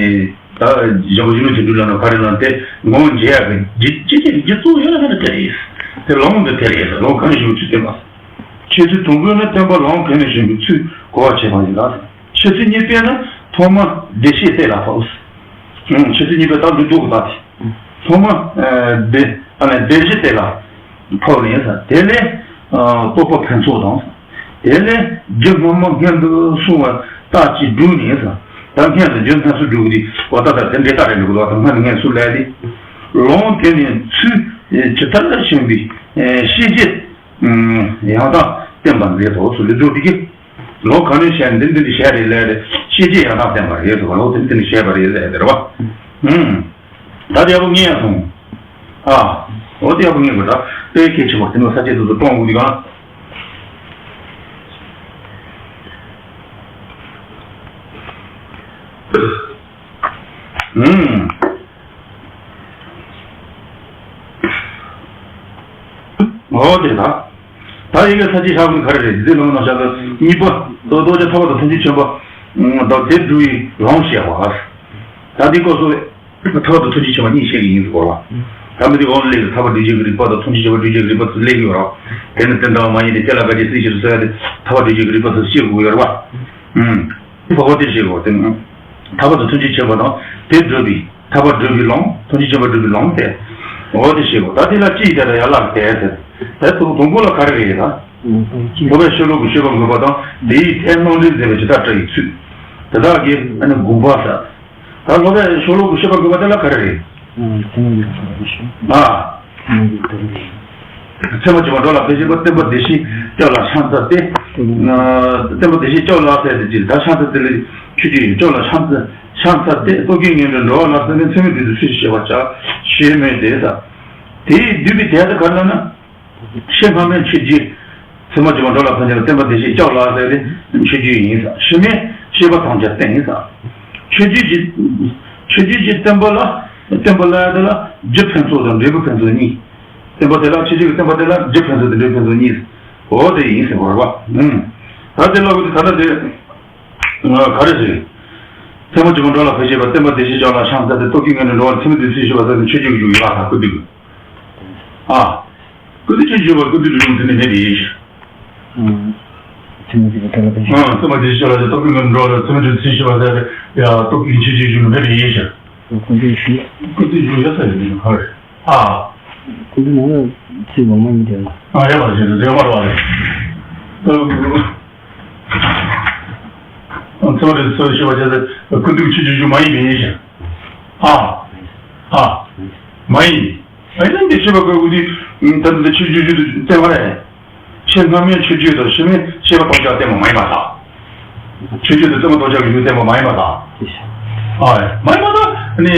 ད་ཞང་གཞོན་ནུ་དོན་གྲུབ་ལ་ནི་ག་རེ་ལབ་ན་དེ་ངོ་བོ་འབྱེད་ཡག་གི་རྒྱུ་རྒྱུ་རྒྱུ་རྒྱུ་གཙོ་བོ་ཡོད་ན་ཧ་ན་དེ་རེད། དེ་ལུང་དུ་དེ་རེད། ལུང་གང་ཞིག་ཚུལ་བསྟན་པ། འཆད་ཚུལ་དང་པོ་ནི་བསྟན་པ་ལུང་གང་ནས་བྱུང་བའི་ཚུལ་གོ་བར་བྱེད་པ་ཡིན་ལ། འཆད་ཚུལ་གཉིས་པས་ནི་ཐོག་མར་བདེ་གཤེགས་གཏད་ལ་ཕབ། འཆད་ཚུལ་གཉིས་པས་ད་འདི་འདུག་གོ། ད་དེ་ཐོག་མར་བདེ་ཨ་ནི་བདེ་གཤེགས་གཏད་ལ་ཕབ་ནས་ཡིན་ས། དེ་ལས་རྟོགས་པ་ཕུན་ཚོགས་དང་། དེ་ལས་རྒྱུ་སྔ་མ་སྔོན་དུ་སོང་བ་ལྟ་ཅི་སྒྲུབ་ནས་ས། ད་སྔོན་དུ་རྒྱུ་སྔ་སོ་སྒྲུབ་དེ་བ་ད་ད་དེ་འདྲའི་ལྟ་རེ་འདུག་ལ། ད་སྔོན་དུ་སྔོན་སོ་ལས་དེ་ལུང་དེ་ནས་ཚུལ་ཇི་ལྟར་བྱུང་བའི་ཤེས་བྱེད་ཡང་དག་བསྟན་པ་མཛད་དོ་སོ་ལས་འདུག་དེ་གི། ལུང་ག་ནས་བཤད་འདི་འདི་ནས་བཤད་རེད་ལས་རེད། ཤེས་བྱེད་ཡང་དག་བསྟན་པ་རེད་ཟེར་བ། ལུང་འདི་འདི་ནས་བཤད་པ་རེད་ཟེར་དེ་རེད་བ། ཨུམ། ད་དེ་ཡག་པོ་ངེས་ཡ་སོང་། ཨ། འོ་དེ་ཡག་པོ་ངེས་དགོས། ད་དཔེ་གལ་ཆེན་པོ་དེ་ནི་ས་བཅད་དེ་ཚོ་སྟོང་དགོས་དེ་གང་། ཨུམ། འོ་དེ་ད། ད་ཡི་གེ་ས་བཅད་ཤག་གི་ག་རེ་རེད། འདི་ལུང་ནང་བཞག་གི་གཉིས་པ། རྟོགས་རྟོགས་བྱ་ཐར་པ་དང་ཐམས་ཅད་མཁྱེན་པ། ད་དེ་སྒྲུབ་པའི་ལུང་བཤད་པ། ད་འདི་སྐབས་སུ་ཐར་པ་དང་ཐམས་ཅད་མཁྱེན་པ་གཉིས་བཤད་ཀྱི་ཡིན་ཟེར་གོ་ལ། ད་མི་འདི་འོག་ལ་སླེབས་ཀྱི་ཐར་པ་སྒྲུབ་བྱེད་ཀྱི་རིགས་པ་དང་ཐམས་ཅད་མཁྱེན་པ་སྒྲུབ་བྱེད་ཀྱི་རིགས་པ་ཚོ་སླེབས་ཀྱི་ཡོད་ར། དེ་ནི་དོན་དམ་མ་ཡིན་ཏེ་སྐྱེ་ལ་དགའ་བྱེད་སྲིད་ཕྱིར་ཟེར་ཡ་དེ་ཐར་པ་སྒྲུབ་བྱེད་ཀྱི་རིགས་པ་ཚོ་བཤད་དགོས་ཡོད་ར་བ། ཨུམ། འོ་དེ་བཤད་དགོས་དེ། ཐར་པ་དང་ཐམས་ཅད་མཁྱེན་པ་དང་དེ་སྒྲུབ་པའི། ཐར་པ་སྒྲུབ་པའི་ལུང་། ཐམས་ཅད་མཁྱེན་པ་སྒྲུབ་པའི་ལུང་སྟེ། འོ་དེ་བཤད་དགོས། ད་དེ་ལ་ཅི་ཡི་དེ་ལ་ཡར་ལ་དེ་ཟེར། དེ་དང་དང་པོ་ལ་ག་རེ་རེད་ད། སློབ་པའི་ཤོ་ལོ་ཀ་བཤད་པ་དགོས་པ་དང་དེའི་ཐད་སྣང་འགྲེལ་མཛད་པའི་ཇི་ལྟར་བཀྲལ་བའི་ཚུལ། དེ་དག་གི་ཨ་ནི་དགོངས་པ་ཟེར། ད་སློབ་པའི་ཤོ་ལོ་ཀ་བཤད་པ་དགོས་པ་དེ་ལ་ག་རེ་རེད། ཨ། ཚད་མ་བཅུ་པ་འགྲོ་ལ་ཕན་ཆད་པ། བསྟན་པ་བདེ་གཤེགས་སྐྱབས་ལ་ཕྱག་འཚལ་ཏེ། བསྟན་པ་བདེ་གཤེགས་སྐྱབས་ལ་ཟེར་ཏེ་ཅི་ད་ཕྱག་འཚལ་ཏེ་ལས་ཆོས་ཀྱི་སྐྱབས་ལ་ཕྱག་འཚལ་ཕྱག་འཚལ་ཏེ། རྟོག་གེའི་ངན་འགྲོའི་འགྲོ་བ་ལ་ཕན་པའི་ཚད་མའི་བདུད་རྩི་ཚུལ་བཞིན་བྱེད་པར་བྱ། ཞེས་སྨོས་ཏེ་ཟེར། དེའི་བསྡུས་པའི་དོན་དེ་ག་རེ་ལབ་ན། ཕྱི་སྔ་མའི་ཆོས་བརྒྱུད། ཚད་མ་བཅུ་པ་འགྲོ་ལ་ཕན་ཆད་པ། བསྟན་པ་བདེ་གཤེགས་སྐྱབས་ལ་ཟེར་ཏེ་ཆོས་བརྒྱུད་ཡིན་ས། ཕྱི་མའི་བཤད་པ་ཐམས་ཅད་བསྟན་ཡིན་ས། ཆོས་བརྒྱུད་ཀྱི་ཆོས་བརྒྱུད་ཀྱི་བསྟན་པ་ལ་བསྟན་པ་ལ་དེ་ལ་རྒྱུ་ཕུན་ཚོགས་དང་འབྲས་བུ་ཕུན་ཚོགས་གཉིས། བསྟན་པ་དེ་ལ་ཆོས་བརྒྱུད་ཀྱི་བསྟན་པ་དེ་ལ་རྒྱུ་ཕུན་ཚོགས་དང་འབྲས་བུ་ཕུན་ཚོགས་གཉིས། འོ་དེ་ཡིན་ཟེར་བ་རེད་བ། ཨུམ། ད་དེ་ལ་འོ་དེ་ད་ལྟ་དེ་ག་རེ་ཟེར། ཚད་མ་བཅུ་པ་འགྲོ་ལ་ཕན་ཆད་པ། བསྟན་པ་བདེ་གཤེགས་སྐྱབས་ལ་ཕྱག་འཚལ་ཏེ། རྟོག་གེའི་ངན་འགྲོའི་འགྲོ་བ་ལ་ཕན་པའི་ཚུལ་བཞིན་བྱེད་པར་བྱ་ཟེར་ནས་ཆོས་བརྒྱུད་ཀྱི་ཡུལ་ལ་ད་ཀུན་བཏུས་ཀྱི། ཨ། ཀུན་བཏུས་ཆོས་བརྒྱུད་པ་ཀུན་བཏུས་སྒྲུབ་ལུགས་དེ་ནི་མེད་པའི་ཡིན་ཞེས། ཚད་མ་བཅུ་པ་འགྲོ་ལ་ཕན་ཆད། ཨ། ཚད་མ་བདེ་གཤེགས་སྐྱབས་ལ་ཕན་ཆད། རྟོག་གེའི་ངན་འགྲོའི་འགྲོ་བ་ལ་ཕན་པའི་ཚུལ་བཞིན་བྱེད་པར་བྱ་ཟེར་ཡ། རྟོག་གེའི་ཆོས་བརྒྱུད་སྒྲུབ་ལུགས་མེད་པའི་ཡིན་ཞེས། ཀུན་བཏུས་ཞུ། ཀུན་བཏུས་ཞུ་ཡ་ས་ཡོད་ནི་ཧ་རེད། ཨ། ཀུན་བཏུས་ནང་ལ་ཚིག་ངོ་མ་ཡིན་དེ་ལ། ཨ་ཡ་མ་བྱེད་དུ་དེ་མ་རེད་བ་རེད། ཚོ་རེ་ཚོ་ཞེས་པ་བྱས་ཏེ་ཀུན་བཏུས་ཆོས་བརྒྱུད་མ་ཡིན་པའི་ཡིན་ཞེས། ཨ། ཨ། མ་ཡིན། ཨ་ཡིན་འདི་ཞེས་པ་ཀུན་བཏུས་ད་ལྟ་ཆོས་བརྒྱུད་བརྒྱུད་དུ་བསྟན་པ་རེད། ཕྱི་སྔ་མའི་ཆོས་བརྒྱུད་དང་ཕྱི་མའི་བཤད་པ་ཐམས་ཅད་བསྟན་པ་མ་ཡིན་པ་དང་། ཆོས་བརྒྱུད་དུ་བསྟན་པ་ཐམས་ཅད་ཀྱི་ཡུལ་བསྟན་པ་མ་ཡིན་པ་དང་། ཨ་ཡིན། མ་ཡིན་པ་དང་ནི་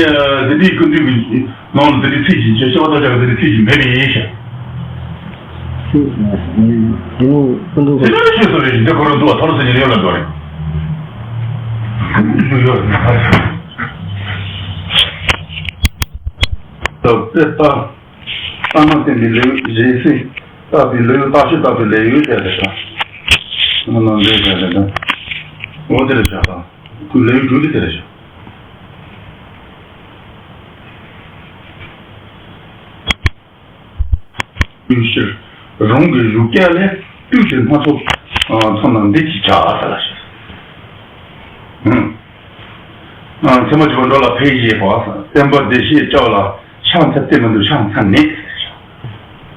འདི་འདྲའི་ཀུན་བཏུས་ཀྱི་ནང་ལ་འདི་འདྲའི་ཚིག་ཅིག་བཤད་པ་ཐམས་ཅད་ཀྱི་འདི་འདྲའི་ཚིག་ཅིག་མེད་པ་ཡིན་ཞེས། དེ་ནི་ཀུན་བཏུས། དེ་ལྟར་ཤེས་སོ་རེ་ཞིག་འདི་ཁོ་རང་འདུག་བ་ཐོ་རུ་ཟེར་ཉེ་ཡོད་ལ་འདོད་རེད། ཡོད་ཡོད། ད་དཔེ་ལྟ། ལྟ་མ་བསྟན་པའི་ལེའུ་རེ་ཟིན། བརྟག་པའི་ལེའུ། བརྟག་ཕྱིར་བརྟག་པའི་ལེའུ་དེ་རེད་ཤག་ང་ནང་འདྲེན་བྱས་ནས་ད། འོ་དེ་རེད་ཤག་ད་ཁོའི་ལེའུ་དྲུག་དེ་དེ་རེད་ཤག་ཕྱིར། རང་གི་གཞུག་སྐད་ལས་བཏུས་ཏེ་སྣ་ཚོགས་མཚོན་ན་འདི་ཅིག་བྱ་ཟེར་ལ་ཞེས། ཨང་། ཚད་མ་བཅུ་པ་འགྲོ་ལ་ཕན་ཞེས་པ། བསྟན་པ་བདེ་གཤེགས་སྐྱབས་ལ་ཕྱག་འཚལ་ཏེ་མི་འདུག་ཕྱག་འཚལ་ནས།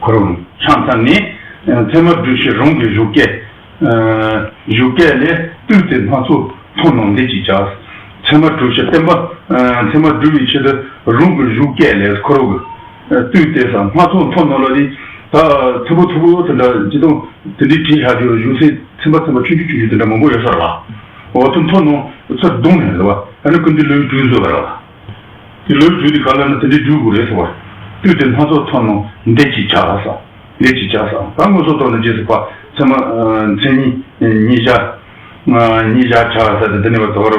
ཁོ་རང་ཕྱག་འཚལ་ནས། ཚད་མ་སྒྲུབ་བྱེད་རང་གི་གཞུག་སྐད། གཞུག་སྐད་ལས་བཏུས་ཏེ་སྣ་ཚོགས་མཚོན་ན་འདི་ཅིག་བྱ། ཚད་མ་སྒྲུབ་བྱེད་བསྟན་པ། ཚད་མ་སྒྲུབ་པའི་ཆེད་དུ་རང་གི་གཞུག་སྐད་ལས་ཁོ་རང་གི་བཏུས་ཏེ་ས་སྣ་ཚོགས་མཚོན་ན་ལ་ནི། ད་ཚན་པོ་ཚན་པོ་དེ་འདྲ་ཅི་དང་དེ་འདྲའི་བྲིས་བཞག་རྒྱུ་གཞུང་ཚན་ཚན་པ་ཚན་པ་ཆུང་ཆུང་ཆུང་ཆུང་དེ་འདྲ་མང་པོ་ཡོད་ས་རེད་བ། འོ་དེ་མཚོན་ན་ཚུར་བརྡུངས་ནས་རེད་བ། ཨ་ནི་ཀུན་བཏུས་ལེའུ་དྲུག་བཟོས་པ་རེད་བ། དེ་ལེའུ་དྲུག་དེ་ག་ལ་ནི་དེ་འདྲའི་དྲུག་དགོས་རེད་ཟེར་བ། བཏུས་ཏེ་སྣ་ཚོགས་མཚོན་ན་འདི་ཅིག་བྱ་ལ་ས། འདི་ཅིག་བྱ་ས། ད་དངོས་སུ་ཐོག་ནས་རྗེས་སུ་ཕ་ཚད་མ་མཚན་ཉིད་ཉིད་བྱ། ཉིད་བྱ་བྱ་ས་དེ་དེ་ནས་བ་དོ་ར་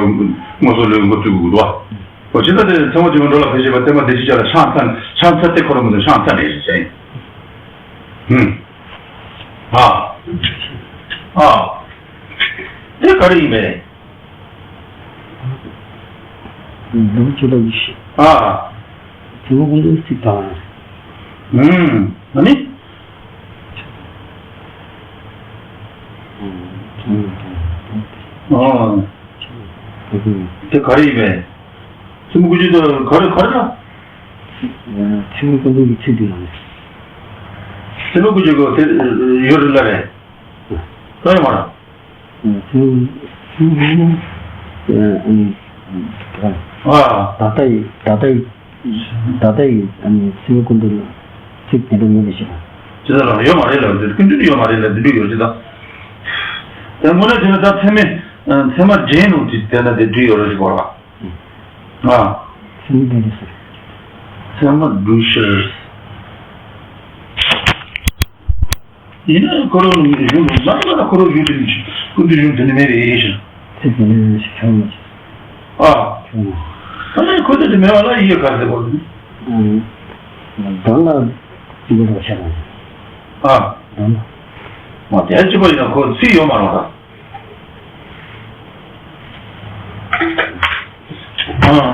དངོས་སུ་ལེའུ་འགོ་བཙུགས་དགོས་འདུག་བ། འོ་ཇི་ལྟར་དེ་ཚད་མ་བཅུ་པ་འགྲོ་ལ་ཕན་ཞེས་པ་བསྟན་པ་བདེ་གཤེགས་སྐྱབས་ལ་ཕྱག་འཚལ། ཕྱག་འཚལ་ཏེ་ཁོ་རང་མི་འདུག་ཕྱག་འཚལ་ནས་ཞེས་བྱ་ཡིན། ཧུམ། ཨ། ཨ། དེ་ག་རེ་ཡིན་པས། ལུགས་ཀྱི་ལོ་ཡི་ཤེས། ཨ། དེ་མོ་ཀུན་ཏུ་ཚིག་དང་། ཧུམ། ཨ་ནི། ཨང་། ཨང་། དེ་ག་རེ་ཡིན་པས། མཚན་མོ་སྐུ་མཆེད་དེ་ག་རེ་ག་རེ་ལ། མཚན་མོ་སྐུ་མཆེད་ཀྱི་ཚིག་དེ་ལ། མཚན་མོ་སྐུ་མཆེད་ཀྱི་དེ་ཡོད་རེད་ལ་རེད། གང་ཡོད་མ་རེད། ཨ། ད་ལྟ་ཡི་ད་ལྟ་ཡི་ད་ལྟ་ཡི་ཨ་ནི་སྲིད་པའི་སྐུ་མདུན་ལ་ཚིག་དེ་འདྲ་མེད་པའི་ཕྱིར། ཇི་ལྟར་ཡོད་མ་རེད་ལབ་དུས་སྐུ་མདུན་ཡོད་མ་རེད་ལབ་དུས་ཡོད་ཅི་ད། ད་དངོས་གནས་བྱས་ན་ད་མཚན་མོ་མཚན་མ་འདྲེན་ནོ་དེ་དེ་ན་དེ་འདྲ་ཡོད་རེད་ཅི་གོ་ལ། ཨ། མཚན་མོ་འདྲེན་ཟེར། མཚན་མ་འདྲུད་ཕྱིར། ཡིན་ན་ཁོ་རང་གཞུང་དུ་ལ་ལ་ཁོ་རང་གཞུང་དུ་ནི་ཀུན་ཏུ་གཞུང་དུ་ནི་མེད་པའི་ཡེ་ཤེས། ཚིག་དེ་ནི་ཞིག་ཆོག་མ་ཆོག་ཨ། ཆོག་མ། ད་ནི་ཁོ་ཚོ་དེ་མེད་པ་ལ་ཡི་གེ་ག་རེ་དགོས་ནི། ཨང་། དོན་ལ་ཅི་ག་རེ་བྱ་དང་། ཨ། དོན་ལ། མ་དེ་ཅི་པ་ཡིན་ན་ཁོ་ཚིག་ཡོད་མ་རེད་ད།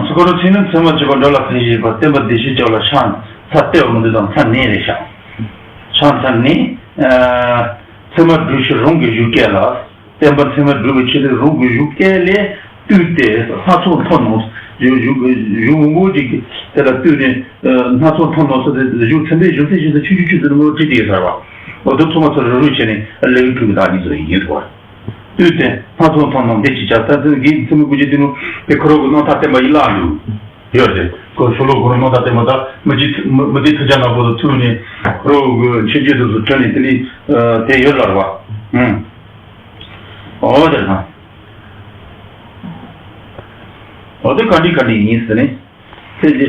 ཚིག་གོ་རུ་ཚིག་ནི་ཚད་མ་གཅིག་པ་འགྲོ་ལ་ཕན་བཞེད་པ་བསྟན་པ་བདེ་གཤེགས་ལྕོགས་ལ་ཕྱག་འཚལ་བསྟོད་མི་འདི་དང་མཚན་ནི་རེད་ཤག་ཕྱག་འཚལ་ནི། ཚད་མ་སྒྲུབ་ཕྱིར་རང་གི་གཞུག་སྐད་ལ། བསྟན་པ་ཚད་མ་སྒྲུབ་པའི་ཆེད་དུ་རང་གི་གཞུག་སྐད་ལས་བཏུས་ཏེ་སྣ་ཚོགས་མཐོང་ནོ། གཞུག་གཞུག་གཞུག་མང་པོ་ཅིག་དེ་ལ་བཏུས་ནས་སྣ་ཚོགས་མཐོང་ནོ་ཟེར་ཏེ་གཞུག་ཚན་པའི་གཞུག་ཚན་བཞི་ཚན་ཆུང་ཆུང་ཆུང་ཚན་མང་པོ་བྲིས་ཏེ་ཡོད་ས་རེད་བ། འོ་དེ་ཚང་མ་ཚུར་རུ་རུ་བྱས་ནས་ལེའུ་དྲུག་གི་དག་ཉིད་ཚོ་ཡིན་ཟེར་བ། བཏུས་ཏེ་སྣ་ཚོགས་མཐོང་ནོ་འདི་ཅི་བྱ་ད་ཚུན་གྱི་མཚན་མོ་སྐུ་མཆེད་དེ་ནོ་དེ་ཁོ་རང་གི་རྣམ་ཐར་བསྟན་པ་ཡི་ལག་འདུག་ཡོད་དེ། ཁོ་ཤོ་ལོ་ཁོ་རང་རྣམ་ཐར་བསྟན་པ་ད་མི་ཅི་མི་མི་དེ་ཐུགས་ཅག་ནག་པོ་དུ་ཐུག་ནས་ཁོ་རང་གི་ཆེ་ཆེ་དུ་སུ་ཁྲོད་ནས་དེ་ནི་དེ་ཡོད་ལ་ར་བ། ཨུམ། འོ་དེ་ན། འོ་དེ་ག་འདྲི་ག་འདྲི་ཡིན་ཟེར་ནས། དེ་ཅི་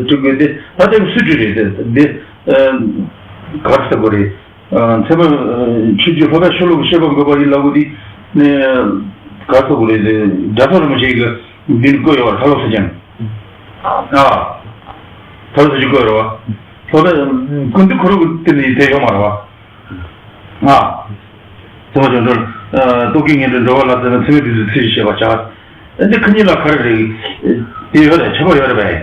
དྲུག་གི་དེ་ད་དེ་སུ་དྲུག་རེད་དེ་དེ་ག་རེ་ཟེར་དགོས་རེད། ཚད་མ་ཆོས་ཀྱི་ལྷོ་ཁ་ཤོ་ལོ་ཀ་བཤད་པ་འགོད་པ་ཡིན་ལ་འུ་དེ་ནས་ག་རེ་ཟེར་དགོས་རེད་དེ་རྒྱ་མཚོ་རིན་པོ་ཆེ་གི་འདི་ནི་བཀོད་ཡོད་པ་ཁ་ལོ་ས་ཅན། ཨ། ཁ་ལོ་ས་ཅན་བཀོད་ཡོད་རེད་བ། ལྷོ་ཁ་ཀུན་ཏུ་ཁོ་རང་གི་དེ་ནི་དེ་ཡོད་མ་རེད་བ། ང་། ཚད་མ་ཆོས་འགྲོ། རྟོག་གེ་ངན་འགྲོ་འགྲོ་བ་ལ་ཟེར་ན་ཚད་མའི་དུས་སུ་ཚིག་བཤད་པ་བྱ། འདི་ཁ་ཉིན་ལ་ག་རེ་རེད། དེ་ཡོད་རེད་ཁྱད་པར་ཡོད་རེད་པས།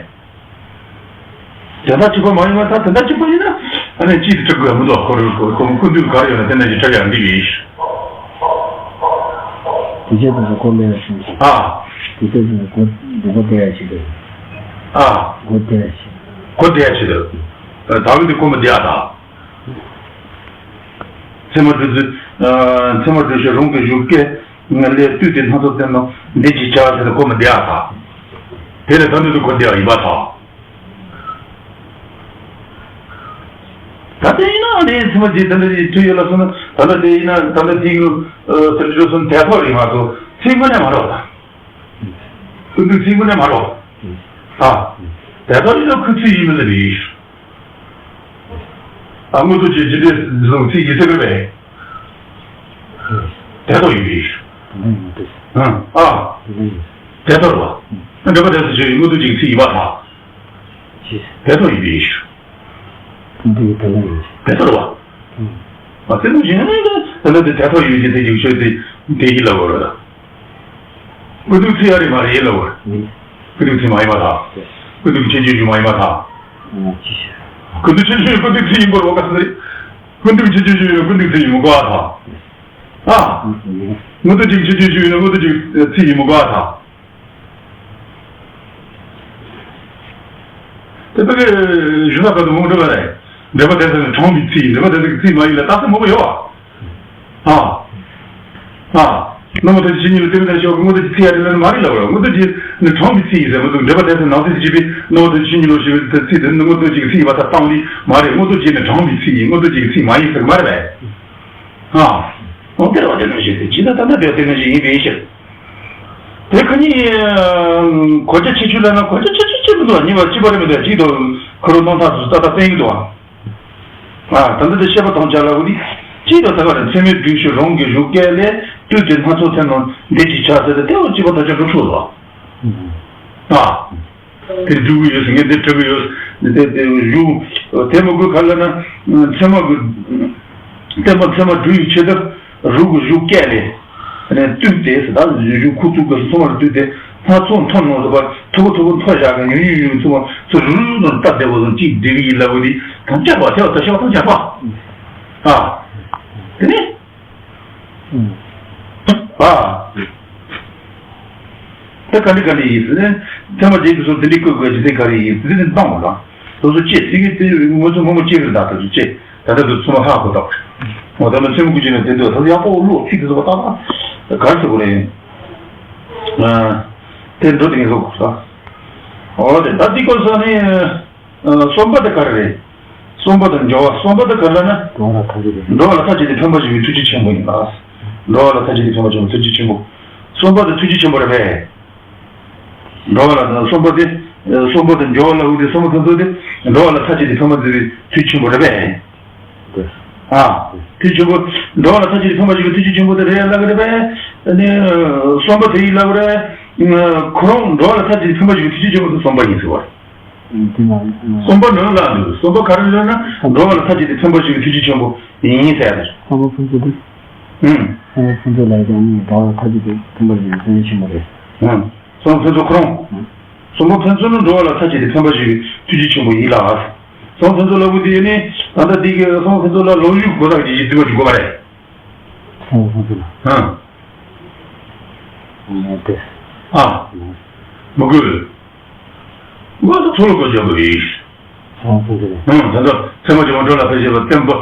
དེ་འདྲ་གཅིག་པ་མ་ཡིན་ན་ད་དེ་འདྲ་གཅིག་པ་ཡིན་ན་ཨ་ནི་གཅིག་ཏུ་གྲུབ་དགོས་མི་འདུག་ཁོ་རང་ཁོ་ཁོ་ཁོ་འདུས་ག་རེ་ཡོད་ན་དེ་འདྲ་ཞིག་གྲུབ་ཡག་འདི་ཡིན། དེ་ཆེད་དུ་གོ་མེད་ཞིང་ཨ། དེ་ཆེད་དུ་གོ་གོ་བདེ་ཡ་ཞིག་རེད། ཨ། གོ་བདེ་ཡ་ཞིག་གོ་བདེ་ཡ་ཞིག་རེད། ད་གི་འདི་གོ་མི་བདེ་ཡ་ད། ཚད་མ་སྒྲུབ་ཚུལ། ཚད་མ་སྒྲུབ་ཕྱིར་རང་གི་གཞུག་སྐད་ལས་བཏུས་ཏེ་སྣ་ཚོགས་བསྟན་ནོ་འདི་ཅི་བྱ་ཟེར་ན་གོ་མི་བདེ་ཡ་ད། དེ་ལས་ད་འདི་ཚོ་གོ་བདེ་ཡ་ཡིན་པ་ད། ད་དེ་ཡིན་ན་ཨ་ནི་ཚད་མ་འདི་ད་འདི་འདི་ཐུག་ཡོད་ལ་སོང་ན་ད་ལྟ་དེ་ཡིན་ན་ད་ལྟ་དེ་ཡོད་ཟེར་འགྲོ་སོང་དེ་ཐོག་རེད་མ་གཏོགས་ཚིག་མ་ནས་མ་རོགས་ད། ཀུན་ཏུ་ཚིག་མ་ནས་མ་རོགས་ད། དེ་ཐོག་ཡིན་ན་ཁུ་ཚིག་ཡིན་མི་ལ་རེད། ཨ་དངོས་སྟོབས་ཀྱི་ཇི་སྟེ་བཟུང་ཚིག་ཡིན་ཟེར་བས། དེ་ལྟར་ཡིན་པས། ཨ། དེ་ལྟར་བ། འགྲེལ་པ་དེ་ཚོ་ཆོས་དངོས་སྟོབས་ཀྱི་ཚིག་ཡིན་པར་ཐལ། དེ་ལྟར་ཡིན་པས། དེ་ལྟར་བ། ཨ་དེ་ཚོ་གཞན་ནི་དེ་ལྟར་དེ་དེ་ལྟར་ཡིན་ཞེས་དེ་ཡིག་ཆོས་དེ་དེ་ཡིན་ལ་བར། ཀུན་ཏུ་ཚིག་ཡ་རེ་མ་རེད་ལ་བར། ཀུན་ཏུ་ཚིག་མ་ཡིན་པར་ཐལ། ཀུན་ཏུ་ཁྱད་ཆོས་ཀྱི་མ་ཡིན་པར་ཐལ། ཀུན་ཏུ་ཁྱད་ཆོས་ཀུན་ཏུ་ཚིག་ཡིན་པར་བ་ག་ཟེར། ཀུན་ཏུ་ཁྱད་ཆོས་ཀྱི་ཡོད་ཀུན་ཏུ་ཚིག་ཡིན་པར་བ་ཐལ། ཨ། མངོན་རྟོགས་ཀྱི་ཁྱད་ཆོས་ཀྱི་ཡོད་མངོན་རྟོགས་ཀྱི་ཚིག་ཡིན་པར་བ་ཐལ། དེ་ཕ་གི་གཞུང་ལ་བབས་ཏེ་མང་པོ་འགྲོ་བ་རེད། འགྲེལ་པ་དེ་ཚོ་ནི་དྲངས་པའི་ཚིག་ཡིན། འགྲེལ་པ་དེ་ཚོ་གི་ཚིག་མ་ཡིན་ལ་རྟགས་གསལ་མང་པོ་ཡོད་བ། ཨ། ཨ། རྣམ་པ་དེ་ཚོ་ཆོས་ཉིད་ལ་བརྟེན་པའི་ཕྱོགས་ཀྱི་མངོན་རྟོགས་ཀྱི་ཚིག་ཡ་དེ་ལ་ནི་མ་རེད་ལབ་པ་རེད། མངོན་རྟོགས་ཀྱི་ནི་དྲངས་པའི་ཚིག་ཡིན་ཟེར་མི་འདུག་འགྲེལ་པ་དེ་ཚོ་ནང་གསེས་ཀྱི་བྱས་པའི་རྣམ་པ་དེ་ཚོ་ཆོས་ཉིད་ལ་བྱས་པའི་ཚིག་དེ་ནི་མངོན་རྟོགས་ཀྱི་ཚིག་ཡིན་པ་ལྟར་བཏང་ནི་མ་རེད། མངོན་རྟོགས་ཀྱི་ནི་དྲངས་པའི་ཚིག་ཡིན། མངོན་རྟོགས་ཀྱི་ཚིག་མ་ཡིན་ཟེར་གི་མ་རེད་པས། ཨ། འོ་དེ་རེད་བ། དེ་ནང་བཞིན་ཟེར་ཇི་ལྟར་ད་ལྟ་དེ་དེ་ནང་བཞིན་ཡིན་པའི་ཕྱིར། དེ་ཁ་ཉིན་གོ་རྒྱ་ཆེ་ཆུང་ལ་ན་གོ་རྒྱ་ཆེ་ཆུང་ཆེ་མི་འདུག་གཉིས་པ་གཅིག་པ་རེད་མི་འདུག་གཅིག་ཏུ་ཁོ་རང་རྣམ་ཐར་དུ་ཏག་ཏག་བསྟན་གྱི་འདུག་ཨ། ད་ལྟ་དེ་བཤད་པ་དང་བཅས་ལ་འུ་དི་གཅིག་ཏུ་ད་ག་རེ་ཚད་མའི་སྒྲུབ་ཕྱིར་རང་གི་གཞུག་སྐད་ལས་བཏུས་ཏེ་སྣ་ཚོགས་མཐོང་ནོ་འདི་ཅི་བྱ་ཟེར་ཏེ་དེ་འུ་གཅིག་པ་ད་ཆ་འགྲུབ་ཆོག་ལ། ཨ། དེ་འགྲུབ་ཀྱི་ཡོད་ཟེར་ངས་དེ་འགྲུབ་ཀྱི་ཡོད། དེ་དེ་གཞུག་དེ་མི་དགོས་ག་ལ་ན་ཚད་མ་གི་བསྟན་པ་ཚད་མ་སྒྲུབ་ཡི་ཆེད་དུ། རུ་གུ་གཞུག་སྐད་ལས། ནས་བཏུས་ཏེ་ཟེར་ད་གཞུག་ཁུ་ཚུར་གི་ཚོ་མར་བཏུས་ཏེ་སྣ་ཚོགས་མཐོང་ནོ་ཟེར་བ་ཐུ་གུ་ཐུ་གུ་མཐོ་བཞག་གི་ཉུང་ཉུང་ཉུང་ཚོ་མ་ཚོ་རུ་རུ་ནོར་སྟབས་བདེ་བོ་ཟུང་གཅིག་བསྡད་གི་ཡིན་ལབ་བ་དེ་དང་རྐྱང་པ་ཐེ་བ་ད་ཤོག་དང་རྐྱང་པ། ཨ། དེ་ནས། ཨ། ད་ག་འདྲ་ག་འདྲ་ཡིན་ཟེར་ནས་ཚད་མ་བརྒྱད་ཀྱི་སོ་དེ་འདྲའི་བཀོད་དགོས་ཀྱི་དེ་ག་རེ་ཡིན་ཟེར་དེ་འདང་མ་ལངས། དེ་ཚོ་ཅེས་དེ་གི་དེ་ངོ་ཚོ་མང་པོ་སྐྱེ་གི་རེད། ད་དེ་ཚོ་ཅེས་ད་ལྟ་དུ་ཚང་མ་ཧ་གོ་ཐུབ་རེད། འོ་ད་ནི་ཚད་མ་དགུ་ཅན་ལ་དེ་འདོད་ད་ཡག་པོ་ཀློག་ཚིག་དེ་ཚོ་བ་ད་ན་ག་རེ་ཟེར་དགོས་རེད། དེ་འགྲོ་དེ་ངས་ཀློག་དགོས་ད། འོ་དེ་ད་དེ་སྐོར་ས་ནི། གསུམ་པ་དེ་ག་རེ་རེད། གསུམ་པ་དང་སྦྱོར་བ། གསུམ་པ་དེ་ག་རེ་ལབ་ན། འགྲོ་བ་ལ་ཐམས་ཅད་དེ་ཕན་པར་བྱེད་པའི་ཐུགས་རྗེ་ཆེན་པོ་ཡིན་ལ། འགྲོ་བ་ལ་ཐམས་ཅད་དེ་ཕན་པར་བྱེད་པའི་ཐུགས་རྗེ་ཆེན་པོ། གསུམ་པ་དེ་ཐུགས་རྗེ་ཆེན་པོ་རེད་པས། འགྲོ་བ་ལ་གསུམ་པ་དེ། གསུམ་པ་དང་སྦྱོར་བ་ལ་འུ་དེ་གསུམ་པ་ཐམས་ཅད་དེ་འགྲོ་བ་ལ་ཐམས་ཅད་དེ་ཕན་པར་བྱེད་པའི་ཐུགས་རྗེ་ཆེན་པོ་རེད་པས། ཨ། ཐུགས་རྗེ་ཆེན་པོ། འགྲོ་བ་ལ་ཐམས་ཅད་དེ་ཕན་པར་བྱེད་པའི་ཐུགས་རྗེ་ཆེན་པོ་དེ་རེད་ལབ་ཀྱི་རེད་པས། ནི། གསུམ་པ་དེ་ཡིན་ལབ་ཀྱི་རེད། ཁོ་རང་འགྲོ་བ་ལ་ཐམས་ཅད་དེ་ཕན་པར་བྱེད་པའི་ཐུགས་རྗེ་ཆེན་པོ་དེ་གསུམ་པ་ཡིན་ཟེར་བ་རེད། དེ་ན། གསུམ་པ་ནང་ལ་འདུག་གསུམ་པ་ག་རེ་ལབ་ན་འགྲོ་བ་ལ་ཐམས་ཅད་དེ་ཕན་པར་བྱེད་པའི་ཐུགས་རྗེ་ཆེན་པོ་ཡིན་ཟེར་ཡ་རེད། གསུམ་པ་ཕུན་ཚོགས་དེ། ཨུམ། གསུམ་པ་ཕུན་ཚོགས་ལ་ཡང་ནི་འགྲོ་བ་ལ་ཐམས་ཅད་དེ་ཕན་པར་བྱེད་པའི་ཐུགས་རྗེ་ཆེན་པོ་རེད། ཨུམ། གསུམ་པ་ཕུན་ཚོགས་ཁོ་རང་། ཨུམ། གསུམ་པ་ཕུན་ཚོགས་ནི་འགྲོ་བ་ལ་ཐམས་ཅད་དེ་ཕན་པར་བྱེད་པའི་ཐུགས་རྗེ་ཆེན་པོ་ཡིན་ལ། གསུམ་པ་ཕུན་ཚོགས་ལབ་དགོས་དེ་ནི་ད་ལྟ་འདི་གི་གསུམ་པ་ཕུན་ཚོགས་ལ་ལོ་རྒྱུས་གོ་ཐག་ཅིག་ཅིག་བརྩི་བ་ཅིག་དགོས་པ་རེད། གསུམ་པ་ཕུན་ཚོགས་ལ། ཨང་། ཨང་། དེ། ཨ། མི་དགོས། ང་ཚོ་ཚོ་ལ་གོ་རྒྱག་གི་རེད། ཨང་། ད་ལྟ་ཚད་མ་བརྒྱད་པ་འགྲོ་ལ་ཕན་བྱེད་པ་བསྟན་པ།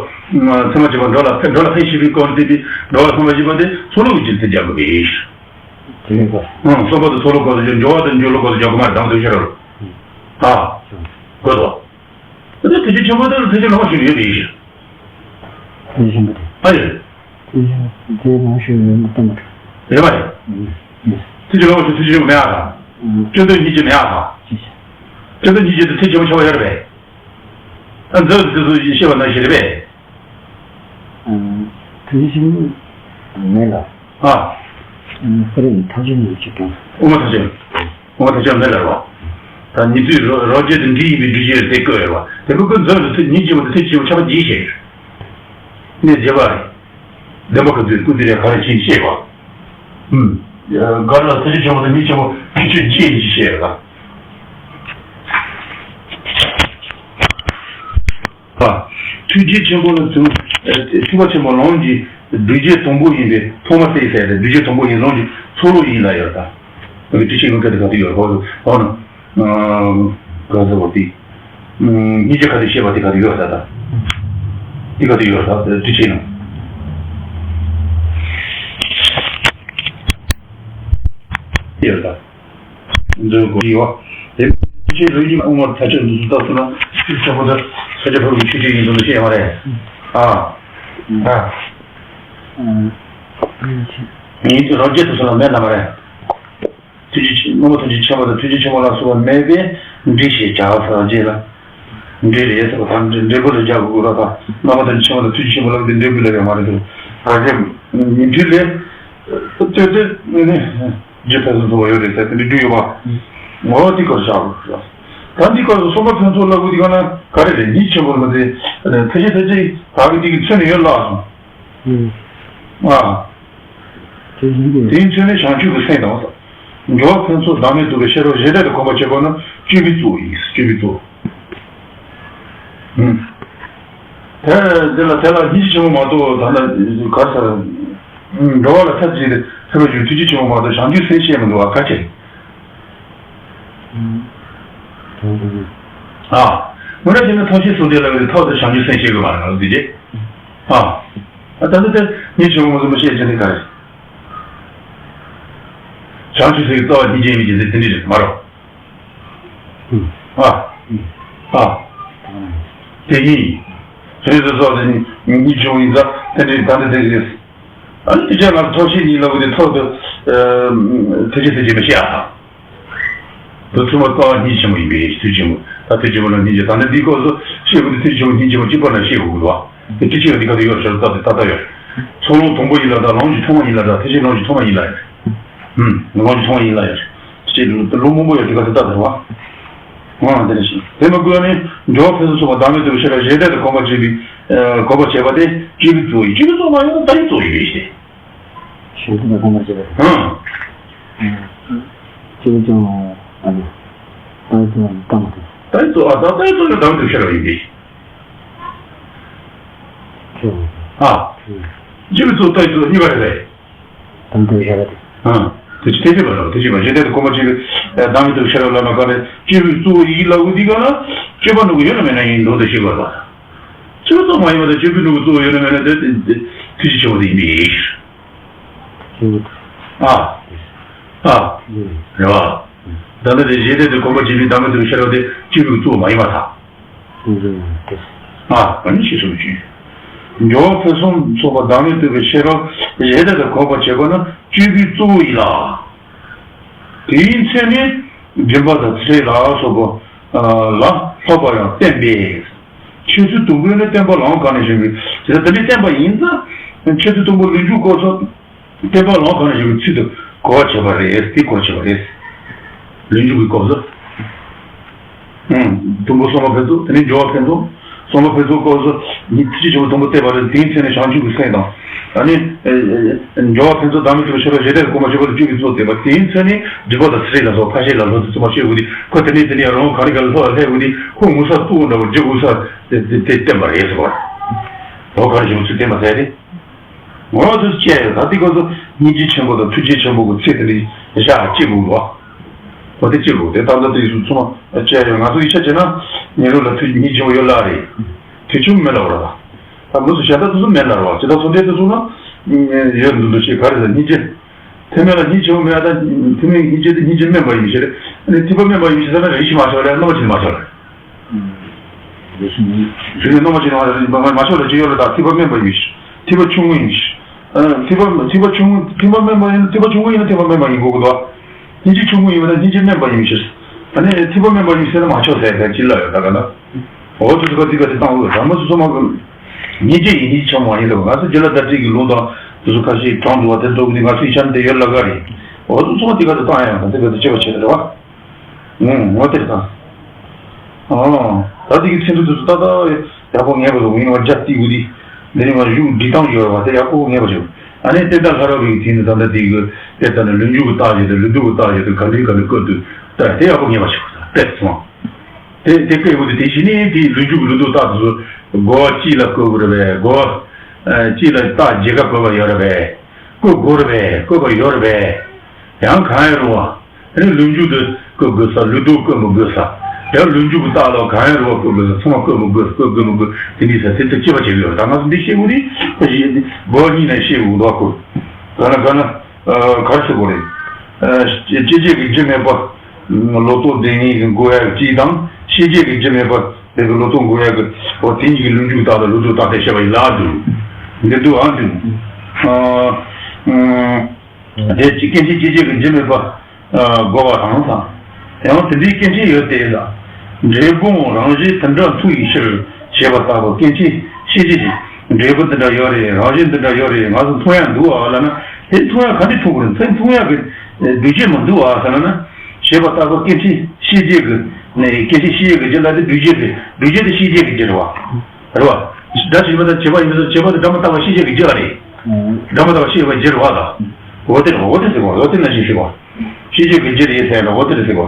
ཚད་མ་བརྒྱད་པ་འགྲོ་ལ་ཕན་འགྲོ་ལ་ཕན་བྱེད་པའི་སྐོར་འདི་དེ་འགྲོ་བ་ཚང་མ་བཞི་པ་དེ་ཚོ་ལུགས་ཀྱི་ཚད་རྒྱག་གི་རེད། དེ་ཡིན་པ། ཨང་། གསུམ་པ་དེ་ཚོ་ལུགས་སྐོར་དུ་འགྲོ་བ་དང་འགྱུར་ལུགས་སྐོར་དུ་རྒྱག་གི་མ་རེད། དང་དུ་ཤེས་རོགས། ཨ། དགོས་དོ། དེ་ཐུགས་རྗེ་ཆེན་པོ་དེ་ལ་ཐུགས་རྗེ་ལོངས་སུ་ཡོད་རེད། ཐུགས་རྗེ་ཆེན་པོ་དེ། ཨ་ཡོད། ཐུགས་རྗེ་ཆེན་པོ་དེ་ལོངས་སུ་ཡོད་མི་གཏན་པ་རེད། རེད་པ། ཐུགས་རྗེ་ལོངས་སུ་ཐུགས་རྗེ་ཆེན་པོ་མེད་ཨ་དང་། སྤྱོད་འདོད་སྙིང་རྗེ་མེད་ཨ་དང་། སྤྱོད་འདོད་སྙིང་རྗེ་དེ་ཐུགས་རྗེ་ཆེན་པོ་ཆགས་པ་ཡོད་རེད་པས། ཨ་མཛོད་དེ་ཚོ་ཤེས་པ་ནང་བཞིན་རེད་པས། ཐུགས་རྗེ་ཆེན་པོ་མེད་ལ། ཨ། ཨ་ནི་ཕ་རོལ་ཐག་ཆོད་ནས་ཅིག་དང་། དབུ་མ་ཐག་ཆོད། དབུ་མ་ཐག་ཆོད་མེད་ལ་རེད་བ། ད་ཉི་ཚེ་རོ་རོ་བརྒྱད་དུ་འདྲི་ཡིན་པའི་འདྲི་བྱེད་དེ་བཀོད་ཡོད་བ། དེ་བུ་ཀུན་རྫོགས་སུ་ཐུགས་ཉིད་ཀྱི་བུ་དུ་ཐུགས་ཀྱི་བུ་ཆགས་པ་འདིའི་ཞེས། གནས་བརྒྱད་པ་རེད། བདེན་པ་ག་དུས་ཀུན་དུ་རེ་ག་རེ་ཕྱིན་ཤེས་པ། ཨུམ། ག་ལ་ཐུགས་རྗེ་ཆེན་པོ་དང་ཉིད་ཆེན་པོ་ཐུགས་ཆོས་ཅི་ཡིན་ཞེས་ལ། ཐུགས་རྗེ་ཆེན་པོ་ནི་ཐུགས་ཐུགས་པ་ཆེན་པོ་ལམ་གྱི་སྒྲུབ་བྱེད་དང་པོ་ཡིན་པས་ཐོག་མ་སྟེ་ཟེར་ཏེ། སྒྲུབ་བྱེད་དང་པོ་ཡིན་ལམ་གྱི་ཚོགས་ལུགས་ཡིན་ལ་ཡོད་ད། ཨ་ནི་དྲི་ཆེན་ལུང་ཁ་དེ་ག་དུས་ཡོད་གོ་འོ་ན། ག་ཟེར་བ་དེ། སྙིང་རྗེ་ཁ་དུས་བཤད་པ་དེ་ག་དུས་ཡོད་ད་ད། དེ་ག་དུས་ཡོད་ད་དྲི་ཆེན་ལུང་ཡོད་ད། འདོད་དགོས་ཡོད། དེ་ཕྱིན་ལུས་ཉིད་དབུ་མར་ཐག་ཆོད་འདི་ཚོ་ལྟ་སོང་ན་ཚིག་ཆེན་པོ་འདི་ས་སྐྱ་ཕུར་བུའི་ཆོས་ཅན་ཡིན་དུ་འདུ་ཤེས་ཡོད་མ་རེད། ཨ། ཨ། ངའི་རང་རྒྱལ་དུ་སོང་ན་མེད་ན་མ་རེད། ཐུགས་རྗེ་ཆེ་རྣམ་པ་ཐམས་ཅད་མཁྱེན་པ་དང་ཐུགས་རྗེ་ཆེན་པོ་ལ་སོགས་པ་མེད་པས་འབྲས་ཞེས་བྱ་བ་ཟེར་བ་རྗེས་ལ། འབྲས་རེད་ཟེར་བ་དང་འབྲས་བུ་ལ་སྦྱར་དགོས་ར་དང་རྣམ་པ་ཐམས་ཅད་མཁྱེན་པ་དང་ཐུགས་རྗེ་ཆེན་པོ་ལ་འབྲས་བུ་ལ་ཡང་མ་རེད་དོ། ཨ་རེད། ཉན་ཐོས་ལས། ལྟོས་ཏེ་ནི། རྗེ་ཕན་ཚུན་མཚུངས་པ་ཡོད་རེད་ཟེར་དེ་འདྲ་བསྒྲུབས་ཡོད་པ། ངོ་བོ་དེ་སྐོར་བཞག་དགོས། ད་འདི་སྐོར་དུ་གསུམ་པ་ཕུན་ཚོགས་ལབ་དགོས་དེ་ག་ན་ག་རེ་རེད། ཉིད་ཆེན་པོ་ལ་དེ། ཐེ་ཚེ་ཐེ་ཚེ་བདག་གི་དེ་གི་མཚོན་ནས་ཡོད་ལགས་སོ། ཨ། དེ་བཞིན་དུ། དེའི་མཚོན་ནས་བྱང་ཆུབ་ཀྱི་སེམས་དང་། འགྲོ་བ་ཕན་ཚུན་བདག་མེད་རྟོགས་པའི་ཤེས་རབ་གཞལ་བྲལ་དུ་གོམས་པར་བྱེད་པ་ནི་སྤྱོད་པའི་གཙོ་བོ་ཡིན། སྤྱོད་པའི་གཙོ་བོ། ཨུམ། དེ་དེ་ལ་དེ་ལ་སྙིང་རྗེ་ཆེན་པོ་མ་གཏོགས་ད་ལྟ་ག་ཟེར། འགྲོ་བ་ལ་ཐབས་ཅིག་ཐབས་ཅིག་ཐུགས་རྗེ་ཆེན་པོ་མ་གཏོགས་བྱང་ཆུབ་སེམས་བཤད་མི་འདུག་བ་ག་ཅི། ཨུམ། ཨ། དངོས་གནས་བྱས་ན་ཐབས་ཤེས་གསུམ་ལྡན་ལ་ཐོག་ཏུ་བྱང་ཆུབ་སེམས་བཤད་དགོས་མ་རེད་ང་ཚོ་འདི་རྗེས། ཨ། ད་ལྟ་དེ་སྙིང་རྗེ་ཆེན་པོ་མ་གཏོགས་བཤད་ཅི་ནི་ག་རེ། བྱང་ཆུབ་སེམས་ཀྱི་རྩ་བ་སྙིང་རྗེ་ཡིན་གྱི་ཟེར་དེ་འདྲ་རེད་མ་རེད། ཨ། ཨ། དེ་ཡིན། བྱང་ཆུབ་སེམས་ཀྱི་རྩ་བ་དེ་སྙིང་རྗེ་ཆེན་པོ་ཡིན་ཙང་དེ་འདྲ་ད་འདི་དེ་རེད། ཨ་ནི་དེ་ཅག་ང་ཚོ་ཐབས་ཤེས་གཉིས་ལ་བུ་དེ་ཐོག་ཏུ་ཐུགས་རྗེ་ཐུགས་རྗེ་མི་བཤད་ཨ། དེ་ཚང་མ་རྩ་བ་སྙིང་རྗེ་ཆེན་པོ་ཡིན་པས་ཐུགས་རྗེ་ཆེན་པོ། ད་ཐུགས་རྗེ་ཆེན་པོ་ལ་སྙིང་རྗེ། ད་ནི་འདི་སྐོར་སུ་བཤད་དགོས་དུས་ཐུགས་རྗེ་ཆེན་པོ་སྙིང་རྗེ་ཆེན་པོ་གཅིག་པ་ལ་བཤད་དགོས་ཀྱི་འདུག་བ། དེ་ཐུགས་རྗེ་ཆེན་པོ་འདི་ག་དུས་ཡོད་ཟེར་ད་དེ་ད་ལྟ་ཡོད། ཚོགས་ལམ་དང་པོ་ཡིན་ལ་ད་ལམ་གྱི་ཐོག་མ་ཡིན་ལ་ད་ཐུགས་རྗེ་ལམ་གྱི་ཐོག་མ་ཡིན་ལ་ཡོད། ཧུམ། ལམ་གྱི་ཐོག་མ་ཡིན་ལ་ཡོད། ཞེས་ལུང་མང་པོ་ཡོད་དེ་ག་དུས་ད་དེ་རེད་བ། ང་དེ་ནས་ཤེས། དེ་མ་དགོས་ནི་འགྲོ་བ་ཕན་ཚུན་མཚུངས་པ་བདག་མེད་རྟོགས་པའི་ཤེས་རབ་གཞལ་བྲལ་དུ་གོམས་པར་བྱེད་པའི་གོམས་པར་བྱེད་པ་དེ་སྤྱོད་པའི་གཙོ་བོ་ཡིན། སྤྱོད་པའི་གཙོ་བོ་མ་ཡིན་ན་ལྟ་བའི་གཙོ་བོ་ཡིན་པས་ཤེས། ཞེས་དེ་ལ་གོམས་པར་བྱེད་པ་དང་། ཨང་། སྤྱོད་པའི་གཙོ་བོ་ཨ་ནི། ལྟ་བའི་གཙོ་བོ་ལྟ་མ་ཐུབ། ལྟ་བའི་གཙོ་བོ་ཨ་ད་ལྟ་བའི་གཙོ་བོ་བདག་མེད་རྟོགས་པའི་ཤེས་རབ་ཡིན་པས། ཨ། སྤྱོད་པའི་གཙོ་བོ་ལྟ་བའི་གཙོ་བོ་གཉིས་པ་རེད་པས། དམ་དུ་བཞག་པ་དེ། ཨང་། དེ་ཅི་ཐེ་ཚེ་བ་ར་བ་དེ་ཅི་བ་ཞེ་དེ་དུ་གོམ་པ་ཅི་བི་བདག་མེད་དུ་ཤར་བ་ལ་མ་ག་རེ་སྤྱོད་པའི་གཙོ་བོ་ཡིད་ལ་འུ་དི་ག་ན་སྤྱོད་པ་ནུ་གུ་ཡོད་ན་མེད་ན་ཡིན་འགྲོ་དུ་ཤེས་པ་ར། སྤྱོད་པ་གཙོ་མ་ཡིན་པ་དང་སྤྱོད་པའི་ནུ་གུ་གཙོ་བོ་ཡོད་ན་མེད་ན་དེ་དེ་ཐུགས་རྗེ་ཆེན་པོ་དེ་ཡིན་པའི་ཡིད། ཨ། ཨ། རེད་བ། ད་ནི་དེ་ཞེ་དེ་དུ་གོམ་པ་ཅི་བི་བདག་མེད་དུ་ཤར་བ་དེ་སྤྱོད་པའི་གཙོ་བོ་མ་ཡིན་པ་དང་། ཨ། ཨ་ནི་ཞེས་སོགས་ཀྱི། འགྱུར་བ་ཕུན་སུམ་ཚོགས་པ་བདག་མེད་རྟོགས་པའི་ཤེས་རབ་ཞེ་དྲག་ཏུ་གོམས་པར་བྱེད་པ་ནི་སྤྱོད་པའི་གཙོ་བོ་ཡིན་ལ། དེའི་མཚན་ནི་སྦྱིན་པ་དང་ཚེ་རིང་ལ་སོགས་པ་ལ་སློབ་པ་ཡང་བསྟན་པས། འཆད་ཚུལ་དུམ་བུས་ནི་བསྟན་པ་ལམ་གང་ནས་བྱུང་བའི་ཞེས་དེ་ནི་བསྟན་པ་ཡིན་ཙང་། འཆད་ཚུལ་དུམ་བུ་ལུས་འཇུག་སྐབས་སུ། བསྟན་པ་ལམ་གང་ནས་བྱུང་བའི་ཚུལ་དུ་གོ་བར་བྱེད་པ་རེད། དེ་གོ་བར་བྱེད་པ་རེད། ལུས་འཇུག་གི་སྐབས་སུ། ཨང་། དུམ་བུ་གསུམ་པ་ཕུན་ཚོགས་དེ་ནས་འགྱུར་བ་ཕུན་ཚོགས། གསུམ་པ་ཕུན་ཚོགས་སྐབས་སུ་ཉིད་ཐུགས་རྗེ་ཆེན་པོ་དུམ་བུ་བསྟན་པ་རེད། དེའི་མཚན་ནི་བྱང་ཆུབ་ཀྱི་སེམས་དང་། ཨ་ནི། འགྱུར་བ་ཕུན་ཚོགས་བདག་མེད་རྟོགས་པའི་ཤེས་རབ་ཞེ་དྲག་གོམས་པར་བྱེད་པ་ལ་སྤྱོད་པའི་གཙོ་བོ་བསྟན་པ་དེའི་མཚན་ནི་སྒྲིབ་པ་དང་ཚེ་རིང་ལ་སོགས་ཕར་ཕྱིན་ལ་སློབ་ཚུལ་ཚང་མ་བཤད་དགོས་དེ་ཁོ་དེ་ནས་དེ་ནས་རང་ག་རེ་ག་ལ་སློབ་ལ་སླེབས་དགོས་དེ་ཁོ་ངོ་ཚ་ལྟོགས་འདྲ་བོ་འཇིགས་དགོས་ས་དེ་དེ་དེ་བསྟན་པ་རེད་ཟེར་བ། ལོ་ག་རེ་བྱུང་ཚུལ་བསྟན་པ་ཟེར་ཏེ། ངོ་ལོག་ཏུ་བཅད་ཡོད། ད་ལྟའི་སྐབས་སུ་སྙིང་རྗེ་ཆེན་པོ་དང་ཐུགས་རྗེ་ཆེན་པོ་གི་ཚིག་དེ་འདྲའི་བཞག་གཅིག་དགོས་པ། འོ་དེ་གཅིག་དགོས་དེ་ད་ལྟ་དེ་ཚོ་ཚང་མ་བཅད་ཡོད། ང་ཚོ་ཡིག་ཆ་བྱས་ན་ཉེ་རུ་ལ་ཐུགས་སྙིང་རྗེ་ཆེན་པོ་ཡོད་ལ་རེད། དེ་ཆུང་མེད་ལ་བར་ལ། ད་མི་ཚོ་བྱ་ད་དེ་ཚོ་མེད་ལ་རེད་བ། ཇི་ལྟར་ཚོ་འདྲེ་དེ་ཚོ་ན་ཡོད་འདུག་འདུག་ཅེས་ག་རེ་ཟེར་སྙིང་རྗེ། ཐེ་མེད་ལ་སྙིང་རྗེ་ཆེན་པོ་མེད་ད། ཐེ་མེད་སྙིང་རྗེ་དེ་སྙིང་རྗེ་དམན་པ་ཡིན་ཞེས་རེད། ཨ་ནི་ཐེག་པ་དམན་པ་ཡིན་ཞེས་ཟེར་ན་རེ་ཞིག་མ་ཆོག་རེད། རྣམ་པ་ཅན་མ་ཆོག་རེད། རེ་ཞིག་རྣམ་པ་ཅན་མ་ཆོག་ལ་ཅི་ཡོད་རེད། ད་ཐེག་པ་དམན་པ་ཡིན་ཞེས། ཐེག་པ་ཆུང་ངུ་ཡིན་ཞེས། ཨ། ཐེག་པ་ཐེག་པ་ཆུང་ངུ་ཐེག་པ་དམན་པ་ཡིན་ན་ཐེག་པ་ཆུང་ངུ་ཡིན་ན་ཐེག་པ་དམན་པ་ཡིན་དགོས་ཀྱི་འདུག་སྙིང་རྗེ་ཆུང་ངུ་ཡིན་པ་ན་སྙིང་རྗེ་དམན་པ་ཡིན་ཞེས། ཨ་ནི་ཐེག་པ་དམན་པ་ཡིན་ཟེར་ན་མ་ཆོག་ཟེར་ཟེར་ཅི་ལ་ཡོད་ད་ག་ན། འོ་དེ་ཚོ་ག་དེ་ག་དེ་བཏང་འོས་དྲང་མོ་སོ་སོ་མ་གི། སྙིང་རྗེ་ཡིན་སྙིང་རྗེ་ཆེན་མོ་ཡིན་ལ་ང་ཚོ་རྒྱུད་ལ་ད་ཅིག་གི་ལུང་དང་དེ་ཚོ་ཁ་ཤས་དྲང་འདུག་བ་དེ་ཚོ་གི་ང་ཚོ་ཡིག་ཆ་འདི་ཡོད་ལ་ག་རེད། འོ་དེ་ཚོ་དེ་ག་དེ་བཏང་ཡང་དེ་ག་དེ་སྐྱེ་བ་བྱེད་དེ་རེད་བ། ཨང་། ངོ་དེར་དང་། ཨང་། ད་དེ་གི་ཚིག་འབྲུ་དེ་ཚོ་ཏག་ཏག་ཡག་པོ་ངེས་པ་རུ་ཡིན་བ་རྒྱ་ཏི་གུ་དི། འདི་ནི་མ་གཞུང་འབྲི་སྟངས་ཡོད་བ་དེ་ཡག་པོ་ངེས་པ་བྱུང་། ཨ་ནི་བསྟན་དར་ལྷ་རབ་ཀྱི་དེ་ནི་ད་ལྟ་དེ་གི་དཔེ་ལྟ་ན་ལུས་འཇུག་གི་རྟགས་བྱས་ཏེ་ལུས་འདུག་གི་རྟགས་བྱས་ཏེ་ག་འདྲའི་ག་འདྲའི་བཀོད་དུ་ལྟ་དེ་ཡག་པོ་ངེས་པ་བྱུང་། ད་དེ་སོང་། དེ་དེ་སྐད་དུ་དེ་བཞིན་ནི་དེ་ལུས་འཇུག་གི་ལུས་འདུག་རྟགས་དེ་ཚོ་གོ་བ་གཅིག་ལ་བཀོད་དགོས་རེད་པས། གོ་བ་གཅིག་ལ་རྟགས་བརྒྱད་ཀ་བཀོད་པ་ཡོད་རེད་པས། བཀོད་དགོས་རེད་པས། བཀོད་པ་ཡོད་རེད་པས། ཡང་གང་ཡང་རུང་བ། དེ་ནི་ལུས་འཇུག་ཏུ་བཀོད་དགོས་ས། ལུས་འདུག་བཀོད་མི་དགོས་ས། ཡང་ལུས་འཇུག་གི་རྟགས་ལ་གང་ཡང་རུང་བ་བཀོད་དགོས་ས། ཚང་མ་བཀོད་མི་དགོས་ས། བཀོད་དགོས་མི་དགོས་དེ་འདྲའི་ས་དེ་ཚོ་དཔྱད་པ་བྱེད་དགོས་ཡོད། ད་ང་ཚོ་འདི་ཤེས་དགོས་ནི་ཕ་གཞི་སྒོ་གཉིས་ནས་ཤེས་དགོས་འདུག་གོ། ག་ན་ག་ན་ག་རེ་ཟེར་དགོས་རེད། ཨ། སྐྱེ་མཆེད་ཀྱི་རྒྱུ་མེད་པ། ལོག་རྟོག་བདེན་གཉིས་ཀྱི་འགོག་ཡག་གཅིག་དང་། ཤེས་བྱེད་ཀྱི་རྒྱུ་མེད་པ་དེ་གི་ལོག་རྟོག་འགོག་ཡག་གི་འོ་དེ་གཉིས་ཀྱི་ལུས་འཇུག་རྟགས་དང་ལུས་འདུག་རྟགས་དེ་བཤད་པ་ཡིན་ལ་འདུག་འདི་འདུག་ཨང་འདུག་ཨ། ཨ། དེ་སྐྱེ་མཆེད་སྐྱེ་མཆེད་ཀྱི་རྒྱུ་མེད་པ། ཨ། འགོག་པ་དང་དང་། ཡང་དེ་འདྲའི་སྐྱེ་མཆེད་ཡོད་དེ་ལ། འབྲས་བུའང་རང་བཞིན་དེ་འདྲ་མཐོང་བའི་ཕྱིར་ཞེས་པ་ལྟ་བུ་སྐྱེ་མཆེད་ཤེས་བྱེད་ཀྱི་འབྲས་བུ་འདི་འདྲ་ཡོད་རེད། རང་བཞིན་འདི་འདྲ་ཡོད་རེད། ང་ཚོ་མཐོང་ཡག་འདུག་ཨ་ལབ་ན་དེ་མཐོང་ཡག་ག་འདྲ་མཐོང་དགོས་རེད། མཐོང་མཐོང་ཡག་གི་འདུས་བྱས་མི་འདུག་ཨ་ཟེར་ན་ན། ཞེས་པ་ལྟ་བུ་སྐྱེ་མཆེད་ཤེས་བྱེད་ཀྱི་ནས་སྐྱེ་མཆེད་ཤེས་བྱེད་ཀྱི་རྒྱུ་ལ་དེ་འདུས་བྱས་དེ་འདུས་བྱས་དེ་ཤེས་བྱེད་ཀྱི་རྒྱུ་རེད་བ། རེད་བ། སྒྲ་ཞིག་མ་ཐག་བྱས་པ་ཡིན་མི་ཚོ་བྱས་པ་དེ་སྒྲ་མ་དག་པ་ཤེས་བྱེད་ཀྱི་རྒྱུ་ཨ་རེད། སྒྲ་མ་དག་པ་ཤེས་པའི་རྒྱུ་རེད་བ་དང་། འོ་དེ་རེད་བ། འོ་དེ་ཟེར་བ་འོ་དེ་ན་ཞིག་ཞུ་བ། ཤེས་བྱེད་ཀྱི་རྒྱུ་རེད་ཟེར་ན་འོ་དེ་རེད་ཟེར་བ།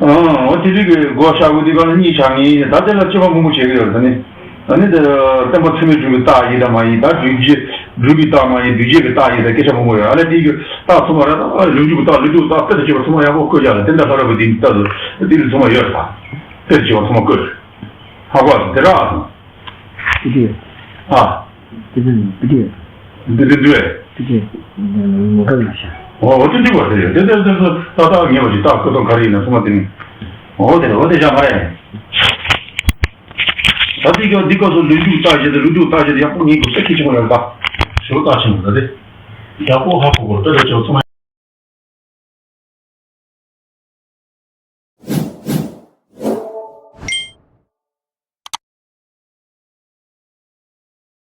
ཨང་། འོ་དེ་རིགས་ཀྱི་སྒོ་བཞག་དགོས་དུས་གང་ལ་གཉིས་ཆགས་ངེས་ད་དེ་ལ་དཔྱད་པ་མང་པོ་བྱེད་ཀྱི་ཡོད་རེད་ད་ནི། ད་ནི་དེ་བསྟན་པ་ཚད་མས་བྱུང་བའི་རྟགས་ཡིན་དང་མ་ཡིན་ད་འདུས་བྱས་སྒྲུབ་པའི་རྟགས་མ་ཡིན་འདུས་བྱས་ཀྱི་རྟགས་ཡིན་ད་སྐད་ཆ་མང་པོ་ཡོད་ཨ་ལས་དེ་གི་རྟགས་ཚང་མ་ར་ད་ལུས་འཇུག་གི་རྟགས་ལུས་འདུག་རྟགས་དཔེ་དང་བཅས་པ་ཚང་མ་ཡག་པོ་བཀོད་རྒྱག་ལ་དེ་འདྲ་ལྷ་རབ་པའི་དེ་རྟགས་སུ་དེ་ལ་ཚང་མ་ཡོད་རེད་ད། དཔེ་དང་བཅས་པ་ཚང་མ་བཀོད་རེད། ཧ་གོ་སོང་དེ་ར་ཨ་སོང་། དེ་དེ། ཨ། དེ་དེ་དེ་དེ། འདི་འདི་འདི་བས། དེ་དེ། ངོ་སྤྲོད་མ་བྱ། འོ་འོ་དེ་འདི་བར་དེ་རེད་དེ་དེ་དེ་དེ་ཏག་ཏག་ངེས་པ་ཅིག་རྟགས་བཀོད་སྟངས་ག་རེ་ཡིན་ན་ཚང་མ་དེ་ནི། འོ་དེ་རེད་འོ་དེ་བྱ་མ་རེད། ད་དེ་ག་འདི་སྐབས་སུ་ལུས་འཇུག་རྟགས་བྱས་ཏེ་ལུས་འདུག་རྟགས་བྱས་ཏེ་ཡག་པོ་ངེས་དགོས་ས་ཁྱད་ཆེན་པོ་ཡོད་པ། ཞེ་པོ་རྟགས་ཆེན་པོ་ད་དེ། ཡག་པོ་ཧ་གོ་དགོས་ལྟ་དེ་ཆེ་བ་ཚང་མ།